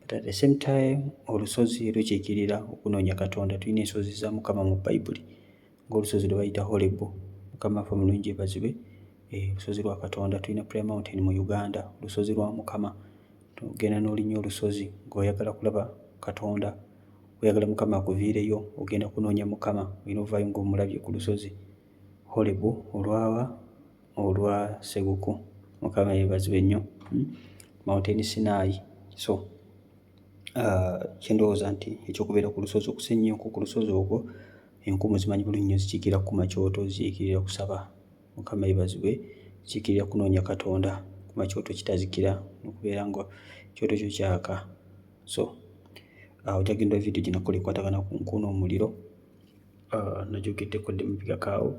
But at the same time olusozi lukiikirira okunoonya Katonda. Tulina ensozi za Mukama mu Bayibuli ng'olusozi lwe bayita Horebu. Mukama waffe omulungi yeebazibwe, olusozi lwa Katonda. Tulina Prayer Mountain mu Uganda, olusozi lwa Mukama. Ogenda n'olinnya olusozi ng'oyagala kulaba Katonda, oyagala Mukama akuviireyo, ogenda kunoonya Mukama, olina ovaayo ng'omulabye ku lusozi Horebu olwawa olwa Seguku. Mukama yeebazibwe nnyo. Mountain Sinai. So kye ndowooza nti ekyokubeera ku lusozi, okusenya enku ku lusozi okwo, enku muzimanyi bulungi nnyo zikiikirira kukuma kyoto, zikiikirira kusaba. Mukama yeebazibwe, zikiikirira kunoonya Katonda, kuma kyoto kitazikira n'okubeera nga ekyoto kyo kyaka. So ojja kugenda vidiyo gye nakola ekwatagana ku nku n'omuliro, nagyogeddeko dda emabegako awo,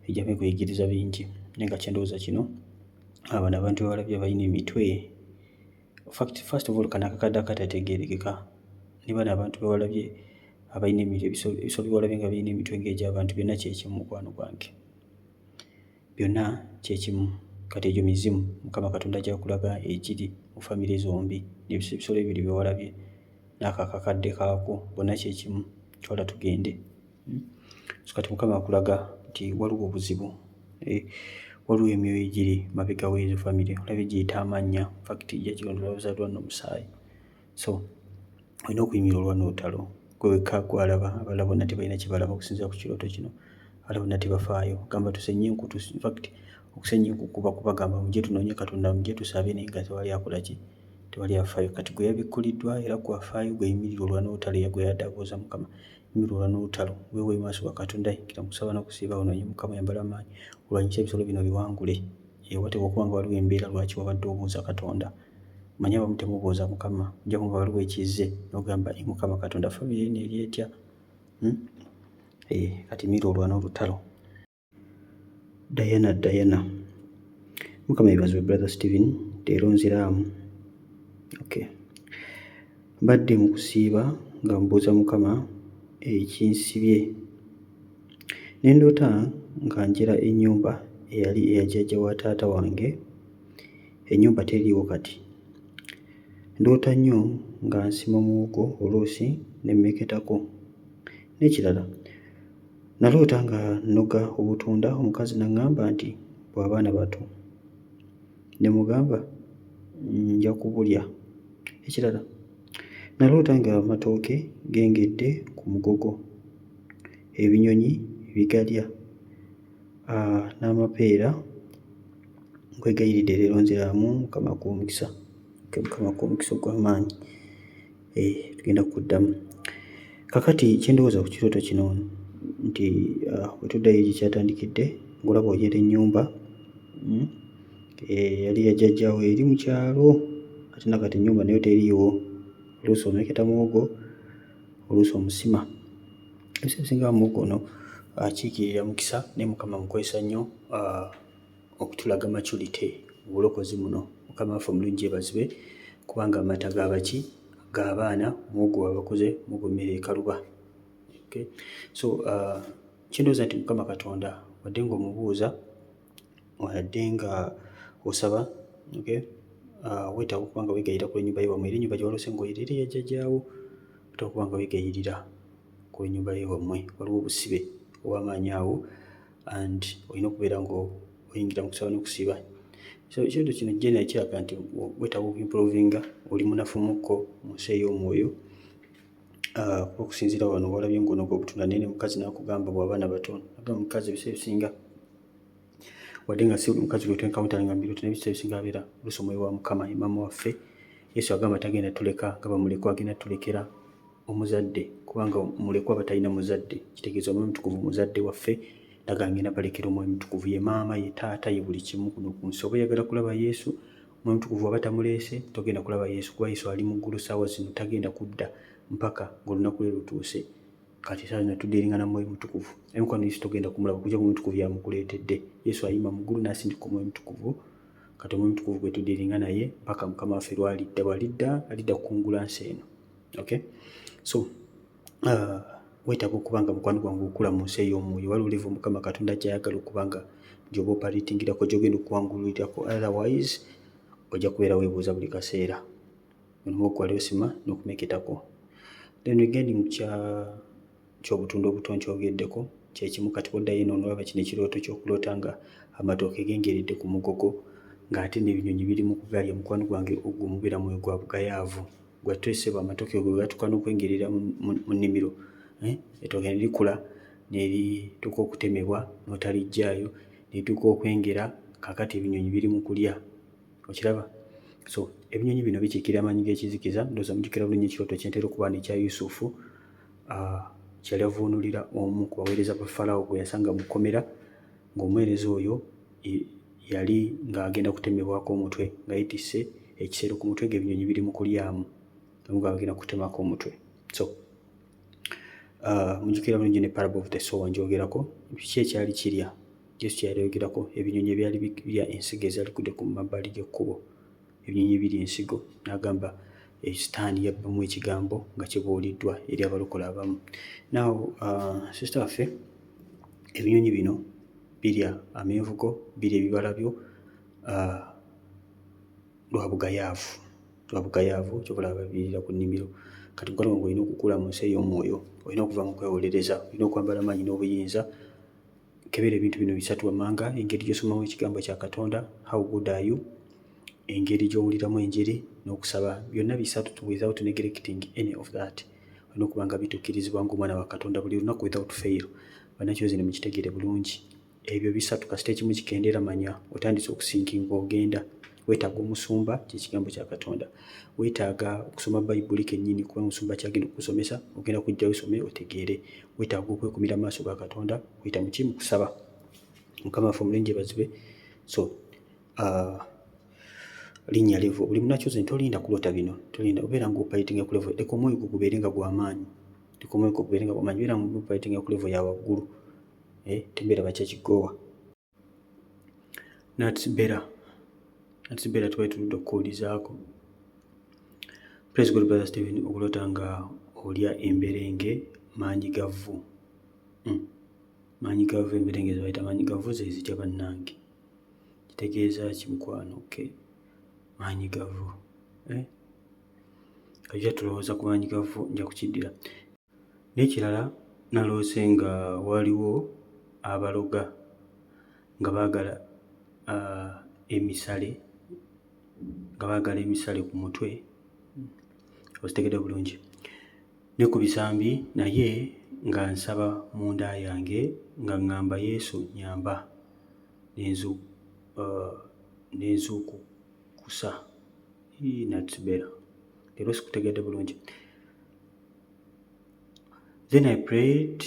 ejja kuyigiriza bingi. Naye nga kye ndowooza kino, bano abantu be balabye balina emitwe, fact, first of all, kano akakadde akatategeerekeka ne bano abantu be walabye abalina emitwe, ebisolo bye walabye nga birina emitwe ng'egy'abantu, byonna kye kimu, mukwano gwange, byonna kye kimu. Kati egyo mizimu Mukama Katonda gy'akulaga egiri mu famire zombi, n'ebisolo ebibiri bye walabye n'ako akakadde kaakwo, bonna kye kimu, twala tugende. So kati Mukama akulaga nti waliwo obuzibu, waliwo emyoyo egiri mabega w'ezo famire, olabye giyita amannya, fact gya lwabuzaddwa n'omusaayi. So olina okuyimirira olwana olutalo, ggwe wekka gw'alaba, abalala bonna tebalina kye balaba okusinziira ku kirooto kino, abalala bonna tebafaayo. Gamba tusenye enku, infact okusenya enku kuba kubagamba mujje tunoonye Katonda, mujje tusabe, naye nga tewali akola ki, tewali afaayo. Kati gwe yabikkuliddwa era gwe afaayo, gwe yimirira olwana olutalo, era gwe yadde abuuza Mukama, yimirira olwana olutalo, weeweeyo mu maaso ga Katonda, yingira mu kusaba n'okusiiba, onoonye Mukama, oyambale amaanyi, olwanyise ebisolo bino obiwangule. Wateekwa okuba nga waliwo embeera lwaki wabadde obuuza Katonda. Mmanyi abamu temubuuza Mukama, ojjako nga waliwo ekizze n'ogamba, Mukama Katonda, famire eno eri etya? Kati yimirira olwane olutalo. Diana, Diana. Mukama yeebazibwe, Brother Stephen, leero nziraamu. Okay. Mbadde mu kusiiba nga mbuuza Mukama ekinsibye. Ne ndoota nga njera ennyumba eyali eya jjajja wa taata wange. Ennyumba teriiwo kati. Ndoota nnyo nga nsima muwogo oluusi ne mmeketako. N'ekirala naloota nga nnoga obutunda omukazi n'aŋŋamba nti bwa baana bato ne mugamba nja kubulya. Ekirala naloota nga amatooke gengedde ku mugogo ebinyonyi bigalya n'amapeera. Nkwegayiridde leero nziraamu Mukama akuwe omukisa. Mukama akuwe omukisa ogw'amaanyi. Tugenda kuddamu. Kakati kye ndowooza ku kirooto kino nti bwe tuddayo gye kyatandikidde ng'olaba oyera ennyumba eyali ya jjajjaawo eri mu kyalo ate nakati ennyumba nayo teriiwo. Oluusi omeketa muwogo, oluusi omusima. Ebiseera ebisinga muwogo ono akiikirira mukisa naye Mukama amukozesa nnyo okutulaga maturity mu bulokozi muno. Mukama waffe omulungi yeebazibwe kubanga amata ga baki? G'abaana, muwogo wa bakuze, muwogo mmere ekaluba. Okay? So kye ndowooza nti Mukama Katonda wadde ng'omubuuza, wadde nga osaba, okay? Weetaaga okuba nga weegayirira ku lw'ennyumba y'ewammwe era ennyumba gye waloose ng'oyera era eya jjajjaawo, weetaaga okuba nga weegayirira ku lw'ennyumba y'ewammwe. Waliwo obusibe obw'amaanyi awo and olina okubeera ng'oyingira mu kusaba n'okusiiba. So ekirooto kino generally kiraga nti weetaaga okuimprovinga, oli munafumukko mu nsi ey'omwoyo okusinziira wano walabye ng'onoga obutunda naye ne mukazi n'akugamba bw'abaana bato. Agamba omukazi ebiseera ebisinga wadde nga si buli mukazi gwe twenkawuntalinga mu birooto naye ebiseera ebisinga abeera oluusi omwoyo wa Mukama ye maama waffe. Yesu agamba tagenda tuleka nga bamulekwa, agenda tulekera omuzadde kubanga mulekwa aba talina muzadde. Kitegeeza Omwoyo Omutukuvu muzadde waffe naga ngenda balekera Omwoyo Omutukuvu ye maama, ye taata, ye buli kimu kuno ku nsi. Oba oyagala kulaba Yesu, Omwoyo Omutukuvu aba tamuleese togenda kulaba Yesu kuba Yesu ali mu ggulu ssaawa zino tagenda kudda mpaka ng'olunaku lwe lutuuse. Kati essaawa zino tudealinga na Mwoyo Mutukuvu. Naye mukwano Yesu togenda kumulaba okuggyako Omwoyo Omutukuvu y'amukuleetedde. Yesu ayima mu ggulu n'asindika Omwoyo Omutukuvu. Kati Omwoyo Omutukuvu gwe tudealinga naye mpaka Mukama waffe lw'alidda. Bw'alidda, alidda kukungula nsi eno. Okay? So weetaaga okuba nga mukwano gwange okula mu nsi ey'omwoyo. Waliwo level Mukama Katonda gy'ayagala okuba nga gy'oba operatingirako, gy'ogenda okuwangulirako otherwise ojja kubeera weebuuza buli kaseera. Ono gwali osima n'okumeketako. Then regarding kya ky'obutunda obuto nkyogeddeko kye kimu kati bw'oddayo eno n'olaba kino ekirooto ky'okuloota nga amatooke gengeredde ku mugogo ng'ate n'ebinyonyi biri mu kugalya mukwano gwange ogwo mubeera mwoyo gwa bugayaavu gwa tweseba amatooke go gatuuka n'okwengerera mu nnimiro ettooke ne likula ne lituuka okutemebwa n'otaliggyayo ne lituuka okwengera kaakati ebinyonyi biri mu kulya okiraba. So ebinyonyi bino bikiikirira amaanyi g'ekizikiza. Ndowooza mujjukira bulungi ekirooto kye ntera okuba n'ekya Yusufu kye yali avvuunulira omu ku baweereza ba Falaawo gwe yasanga mu kkomera ng'omuweereza oyo yali ng'agenda kutemebwako omutwe nga yeetisse ekisero ku mutwe ng'ebinyonyi biri mu kulyamu nga bagenda kutemako omutwe. So mujjukira bulungi ne parable of the sower ngyogerako kiki ekyali kirya Yesu kye yali ayogerako ebinyonyi ebyali birya ensigo ezaali zigudde ku mabbali g'ekkubo ebinyonyi ebirya ensigo n'agamba sitaani yabbamu ekigambo nga kibuuliddwa eri abalokole abamu. Now sister waffe ebinyonyi bino birya amenvu go, birya ebibala byo lwa bugayaavu lwa bugayaavu ky'ova olaba babiriira ku nnimiro. Kati mukwano gwange olina okukula mu nsi ey'omwoyo, olina okuva mu kwewolereza, olina okwambala amaanyi n'obuyinza. Kebera ebintu bino bisatu wammanga: engeri gy'osomamu ekigambo kya Katonda, how good are you, engeri gy'owuliramu enjiri n'okusaba. Byonna bisatu without neglecting any of that. Olina okuba nga bituukirizibwa ng'omwana wa Katonda buli lunaku without fail. Bannakyozi ne mukitegeere bulungi. Ebyo bisatu kasita ekimu kikendeera manya otandise okusinkinga ogenda. Weetaaga omusumba kye kigambo kya Katonda. Weetaaga okusoma Bayibuli kennyini kuba omusumba ky'agenda okukusomesa ogenda kujjayo osome otegeere. Weetaaga okwekumira mu maaso ga Katonda kuyita mu ki? Mu kusaba. Mukama waffe omulungi yeebazibwe. So linnya level buli munnakyozi tolinda kuloota bino tolinda obeera ng'operatinga ku level leka omwoyo gwo gubeere nga gw'amaanyi leka omwoyo gwo gubeere nga gw'amaanyi beera ng'operatinga ku level ya waggulu tembeera bakyakigoowa. Nats Bella Nats Bella tubadde tuludde okukuwulizaako. Praise God brother Stephen okuloota nga olya emberenge maanyi ga vvu. Maanyi gavu, emberenge ze bayita maanyi gavu ze zitya bannange? Kitegeeza ki mukwano? Okay, maanyi gavu, eh? Kajja tulowooza ku maanyi gavu, nja kukiddira. N'ekirala, naloose nga waliwo abaloga nga baagala emisale, nga baagala emisale ku mutwe, okitegedde bulungi, ne ku bisambi, naye nga nsaba munda yange nga ŋŋamba Yesu nnyamba, nenzuukukusa. Natsibera, leero sikutegedde bulungi. Then I prayed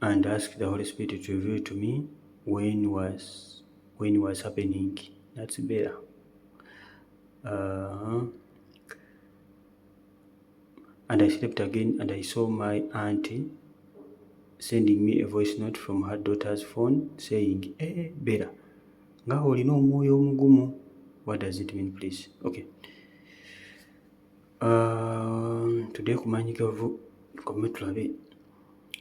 and asked the Holy Spirit to reveal to me when was happening. That's better. And I slept again and I saw my auntie sending me a voice note from her daughter's phone saying, "Eh, Bella, nga olina omwoyo omugumu." What does it mean, please? Okay. Today ku maanyi gavu tukome tulabe.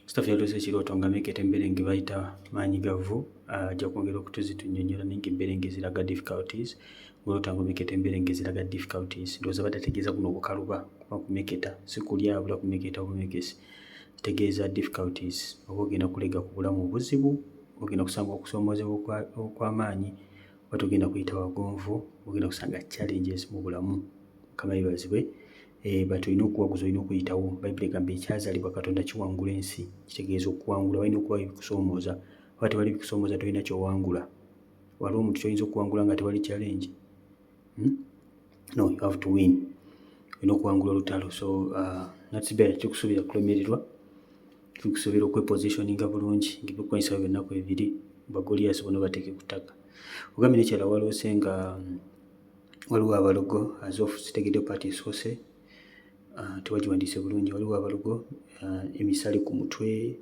Staff yaloose ekirooto nga meketa emberenge bayita maanyi gavu, ajja kwongera okutuzitunnyonnyola, naye nga emberenge ziraga difficulties. Ng'oloota nga omeketa emberenge ziraga difficulties. Ndowooza badde ategeeza buno obukaluba, kuba kumeketa si kulya abula, kumeketa bumekesi kitegeeza difficulties, oba ogenda kulega ku bulamu obuzibu, oba ogenda kusanga okusoomoozebwa okw'amaanyi, oba togenda kuyita wagonvu, ogenda kusanga challenges mu bulamu. Mukama yeebazibwe. But olina okuwaguza, olina okuyitawo. Bayibuli egamba ekyazaalibwa Katonda kiwangula ensi. Kitegeeza okuwangula walina okuba ebikusoomooza, oba tewali bikusoomooza tolina ky'owangula. Waliwo omuntu ky'oyinza okuwangula nga tewali challenge? No, you have to win, olina okuwangula olutalo. So natsibera kikusuubira kulemererwa, tukusuubira okwepositioninga bulungi ng'ebyokulwanyisa byonna kwebiri, bagoliyaasi bonna bateeke ku ttaka. Ogambye n'ekirala, waloose nga waliwo abalogo azofu, sitegedde part esoose, tewagiwandiise bulungi. Waliwo abalogo, emisale ku mutwe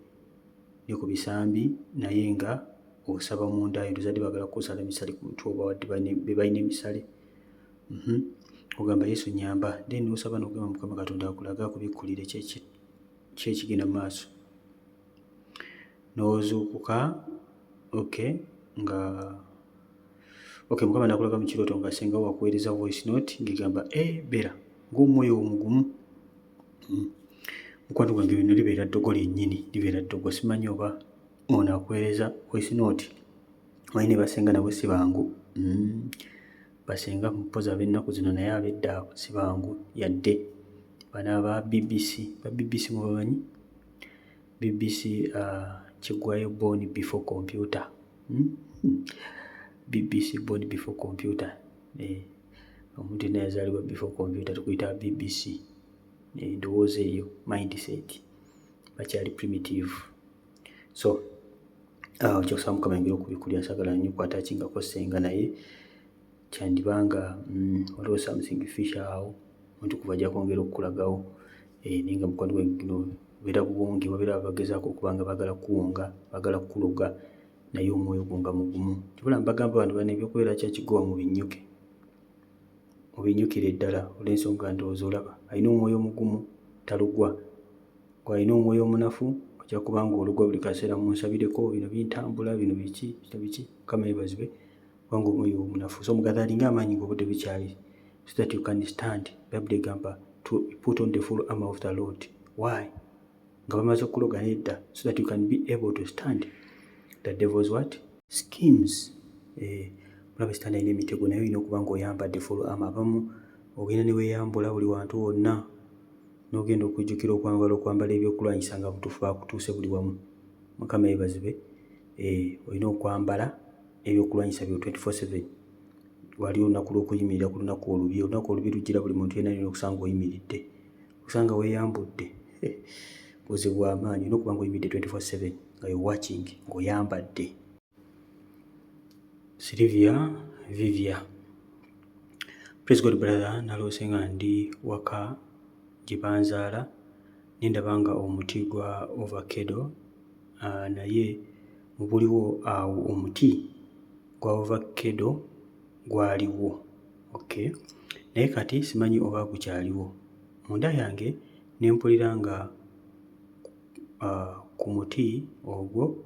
ne ku bisambi, naye nga osaba munda. Ndowooza baagala kukusala emisale ku mutwe oba wadde be balina emisale. Ogamba Yesu nnyamba, then n'osaba n'ogamba Mukama Katonda akulage, akubikkulire ki ekigenda mu maaso. N'ozuukuka, okay, nga okay, Mukama n'akulaga mu kirooto nga ssenga wo akuweereza voice note ng'egamba, "Eh, Bella, ng'omwoyo omugumu." Mukwano gwange, bino libeera ddogo lyennyini, libeera ddogo. Simanyi oba ono akuweereza voice note, omanyi ne basenga nabo si bangu. Basenga mpozi ab'ennaku zino, naye ab'edda abo si bangu yadde. Bano aba BBC, ba BBC mubamanyi? BBC kiggwayo born before computer. BBC, born before computer. Omuntu yenna yazaalibwa before computer tukuyita BBC. Endowooza eyo, mindset, bakyali primitive. So ojja kusaba Mukama ayongere okubikkulira. Saagala nnyo kw'attackinga ssenga, naye kyandibanga waliwo something fishy awo. Omuntu kuva ajja kwongera okukulagawo, naye nga mukwano gwange guno bubeera buwonge, babeera bagezaako okuba nga baagala kukuwonga, baagala kukuloga, naye omwoyo gwo nga mugumu. Kyova mbagamba bano bano ebyokubeera kyakigowa mubinnyuke, mubinnyukire ddala, olw'ensonga ndowooza olaba alina omwoyo omugumu talugwa, gwe alina omwoyo omunafu ojja kuba nga olugwa buli kaseera. Munsabireko, bino bintambula, bino biki, bino biki. Mukama yeebazibwe kubanga omwoyo omunafu. So mugatheringe amaanyi ng'obudde bukyali so that you can stand. Bayibuli egamba to put on the full armor of the Lord. Why? Nga bamaze okuloga nedda, so that you can be able to stand the devil's what? Schemes. Mulaba sitaani alina emitego, naye olina okuba ng'oyambadde full armor. Abamu ogenda ne weeyambula buli wantu wonna, n'ogenda okujjukira okwambala ebyokulwanyisa nga butuufu bakutuuse buli wamu. Mukama yeebazibwe. Olina okwambala ebyokulwanyisa byo 24/7. Waliwo olunaku lw'okuyimirira ku lunaku olubi. Olunaku olubi lujjira buli muntu yenna, alina okusanga oyimiridde, osanga weeyambudde, buzibu bw'amaanyi. Olina okuba nga oyimiridde 24/7 nga you watching ng'oyambadde. Sylvia Vivia, praise God brother, naloose nga ndi waka gye banzaala ne ndaba nga omuti gwa avocado, naye mu buliwo awo omuti gwa avocado gwaliwo, okay, naye kati simanyi oba gukyaliwo. Munda yange ne mpulira nga ku muti ogwo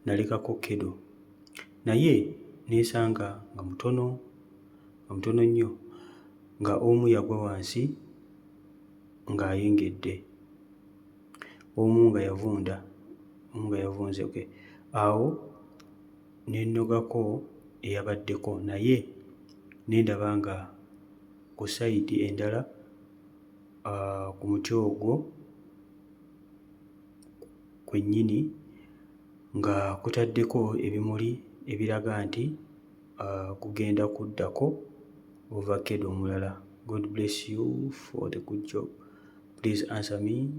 Nalekako kedo naye nesanga nga mutono, nga mutono nnyo, nga omu yagwa wansi ng'ayengedde, omu nga yavunda, omu nga yavunze. Okay, awo nenogako eyabaddeko naye nendaba nga ku side endala ku muti ogwo kwennyini nga kutaddeko ebimuli ebiraga nti gugenda kuddako ovakkedo omulala. God bless you for the good job. Please answer me.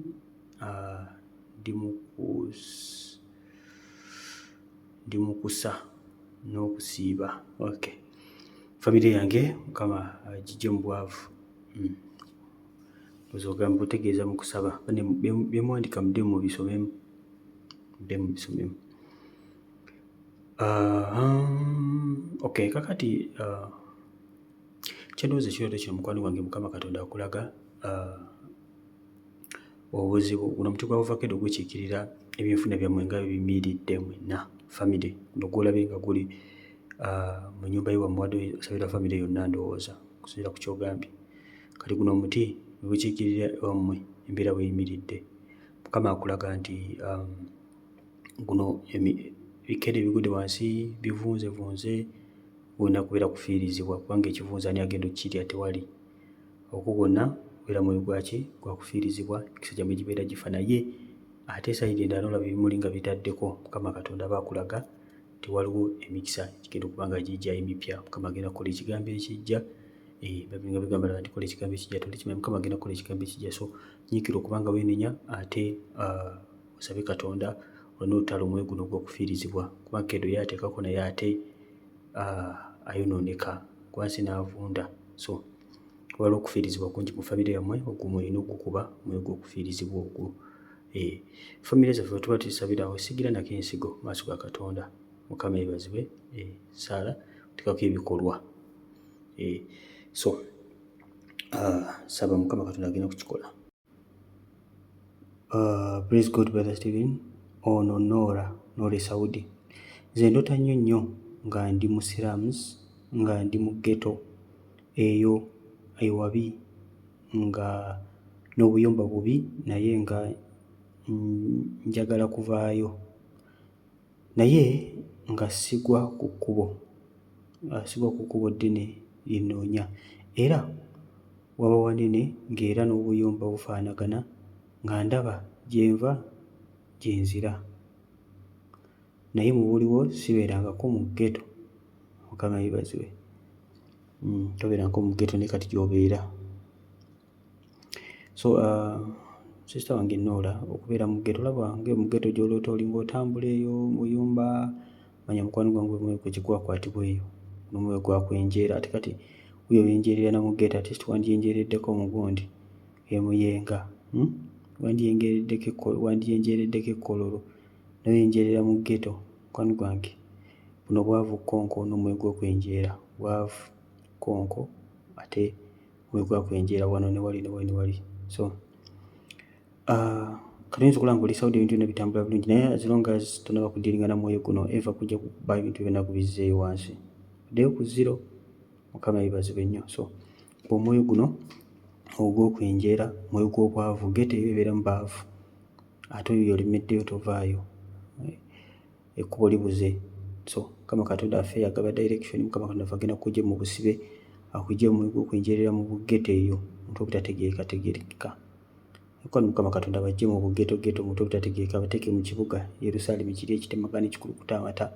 Ndi mukusa n'okusiiba. Okay, famire yange Mukama agijje mu bwavu. Ogamba otegeeza mu kusaba. Byemuwandika mudde mubisomemu, mudde mubisomemu. Okay, kakati kyendowooza ekirooto kino, mukwano gwange, Mukama Katonda akulaga obuzibu. Guno omuti gwa ovakedo gukiikirira ebyenfuna byammwe nga biyimiridde mwenna famire. Guno gwolabye nga guli mu nnyumba ye wammwe, wadde osabira famire yonna ndowooza okusinziira ku kyogambye. Kati guno omuti gukiikirira ewammwe embeera bweyimiridde. Mukama akulaga nti guno ebikere ebigudde wansi bivunzevunze, gulina kubeera kufiirizibwa kubanga ekivunze ani agenda okukirya? Tewali. Okwo gwonna gubeera mwoyo gwaki? Gwakufiirizibwa. Emikisa gyammwe gibeera gifa. Naye ate side endala nolaba ebimuli nga bitaddeko, Mukama Katonda aba akulaga nti waliwo emikisa egigenda okuba nga gijja emipya. Mukama agenda kukola ekigambo ekijja. Nga bigamba nti kola ekigambo ekijja, tolikimanyi. Mukama agenda kukola ekigambo ekijja. So nyiikira okuba nga weenenya ate osabe Katonda olina olutalo omwoyo guno ogw'okufiirizibwa, kuba kedo ye ateekako naye ate ayonooneka wansi n'avunda. So waliwo okufiirizibwa kungi mu famire yammwe. Ogwo omwoyo olina ogukuba, omwoyo gw'okufiirizibwa ogwo. Famire zaffe bwe tuba tuzisabira, osigira nako ensigo mu maaso ga Katonda. Mukama yeebazibwe. Saala oteekako ebikolwa. So saba, Mukama Katonda agenda kukikola. Praise God, Brother Stephen. Ono Nora, Nora e Saudi. Nze ndota nnyo nnyo nga ndi mu slums, nga ndi mu ghetto eyo ewabi, nga n'obuyumba bubi, naye nga njagala kuvaayo naye nga sigwa ku kkubo, sigwa ku kkubo ddene lye nnoonya, era waba wanene ng'era n'obuyumba bufaanagana, nga ndaba gye nva gye nzira, naye mu buliwo sibeerangako mu ghetto. Mukama yeebazibwe. Tobeerangako mu ghetto naye kati gy'obeera. So sister wange Nora, okubeera mu ghetto, olaba nga mu ghetto gy'oloota olinga otambula eyo mu buyumba, manya mukwano gwange omwoyo gwe gwakwatibwa eyo n'omwoyo gwakwenjeera. Ate kati wuuyo oyenjeerera na mu ghetto, at least wandyenjeereddeko mu gundi e Muyenga, Wandyenjeereddeko e Kololo, n'oyenjeerera mu ghetto. Mukwano gwange, buno bwavu kkonko n'omwoyo gw'okwenjeera. Bwavu kkonko ate omwoyo gwakwenjeera wano ne wali ne wali ne wali. So kati oyinza okulaba ng'oli Saudi, ebintu byonna bitambula bulungi, naye as long as tonnaba kudealinga na mwoyo guno, eva kujja kukuba ebintu byonna kubizzeeyo wansi oddeyo ku zero. Mukama yeebazibwe nnyo. So omwoyo guno ogw'okwenjeera, omwoyo gw'obwavu, ghetto eyo ebeeramu baavu, ate oyo olemeddeyo tovaayo, ekkubo libuze. So Mukama Katonda waffe yagaba direction. Mukama Katonda waffe agenda kukuggya mu busibe, akuggye mu mwoyo gw'okwenjeerera mu bughetto eyo omuntu obutategeerekategeerekeka. Mukwano, Mukama Katonda abaggye mu bughetto ghetto, omuntu obutategeereka, abateeke mu kibuga Yerusaalemi kiri ekitemagana ekikulukuta amata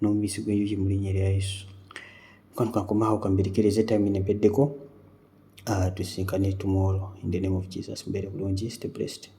n'omubisi gw'enjuki, mu linnya erya Yesu. Mukwano, kankomaawo kambirekereze, time eno empeddeko. Tusinkane tomorrow in the name of Jesus. Mbeere bulungi. Stay blessed.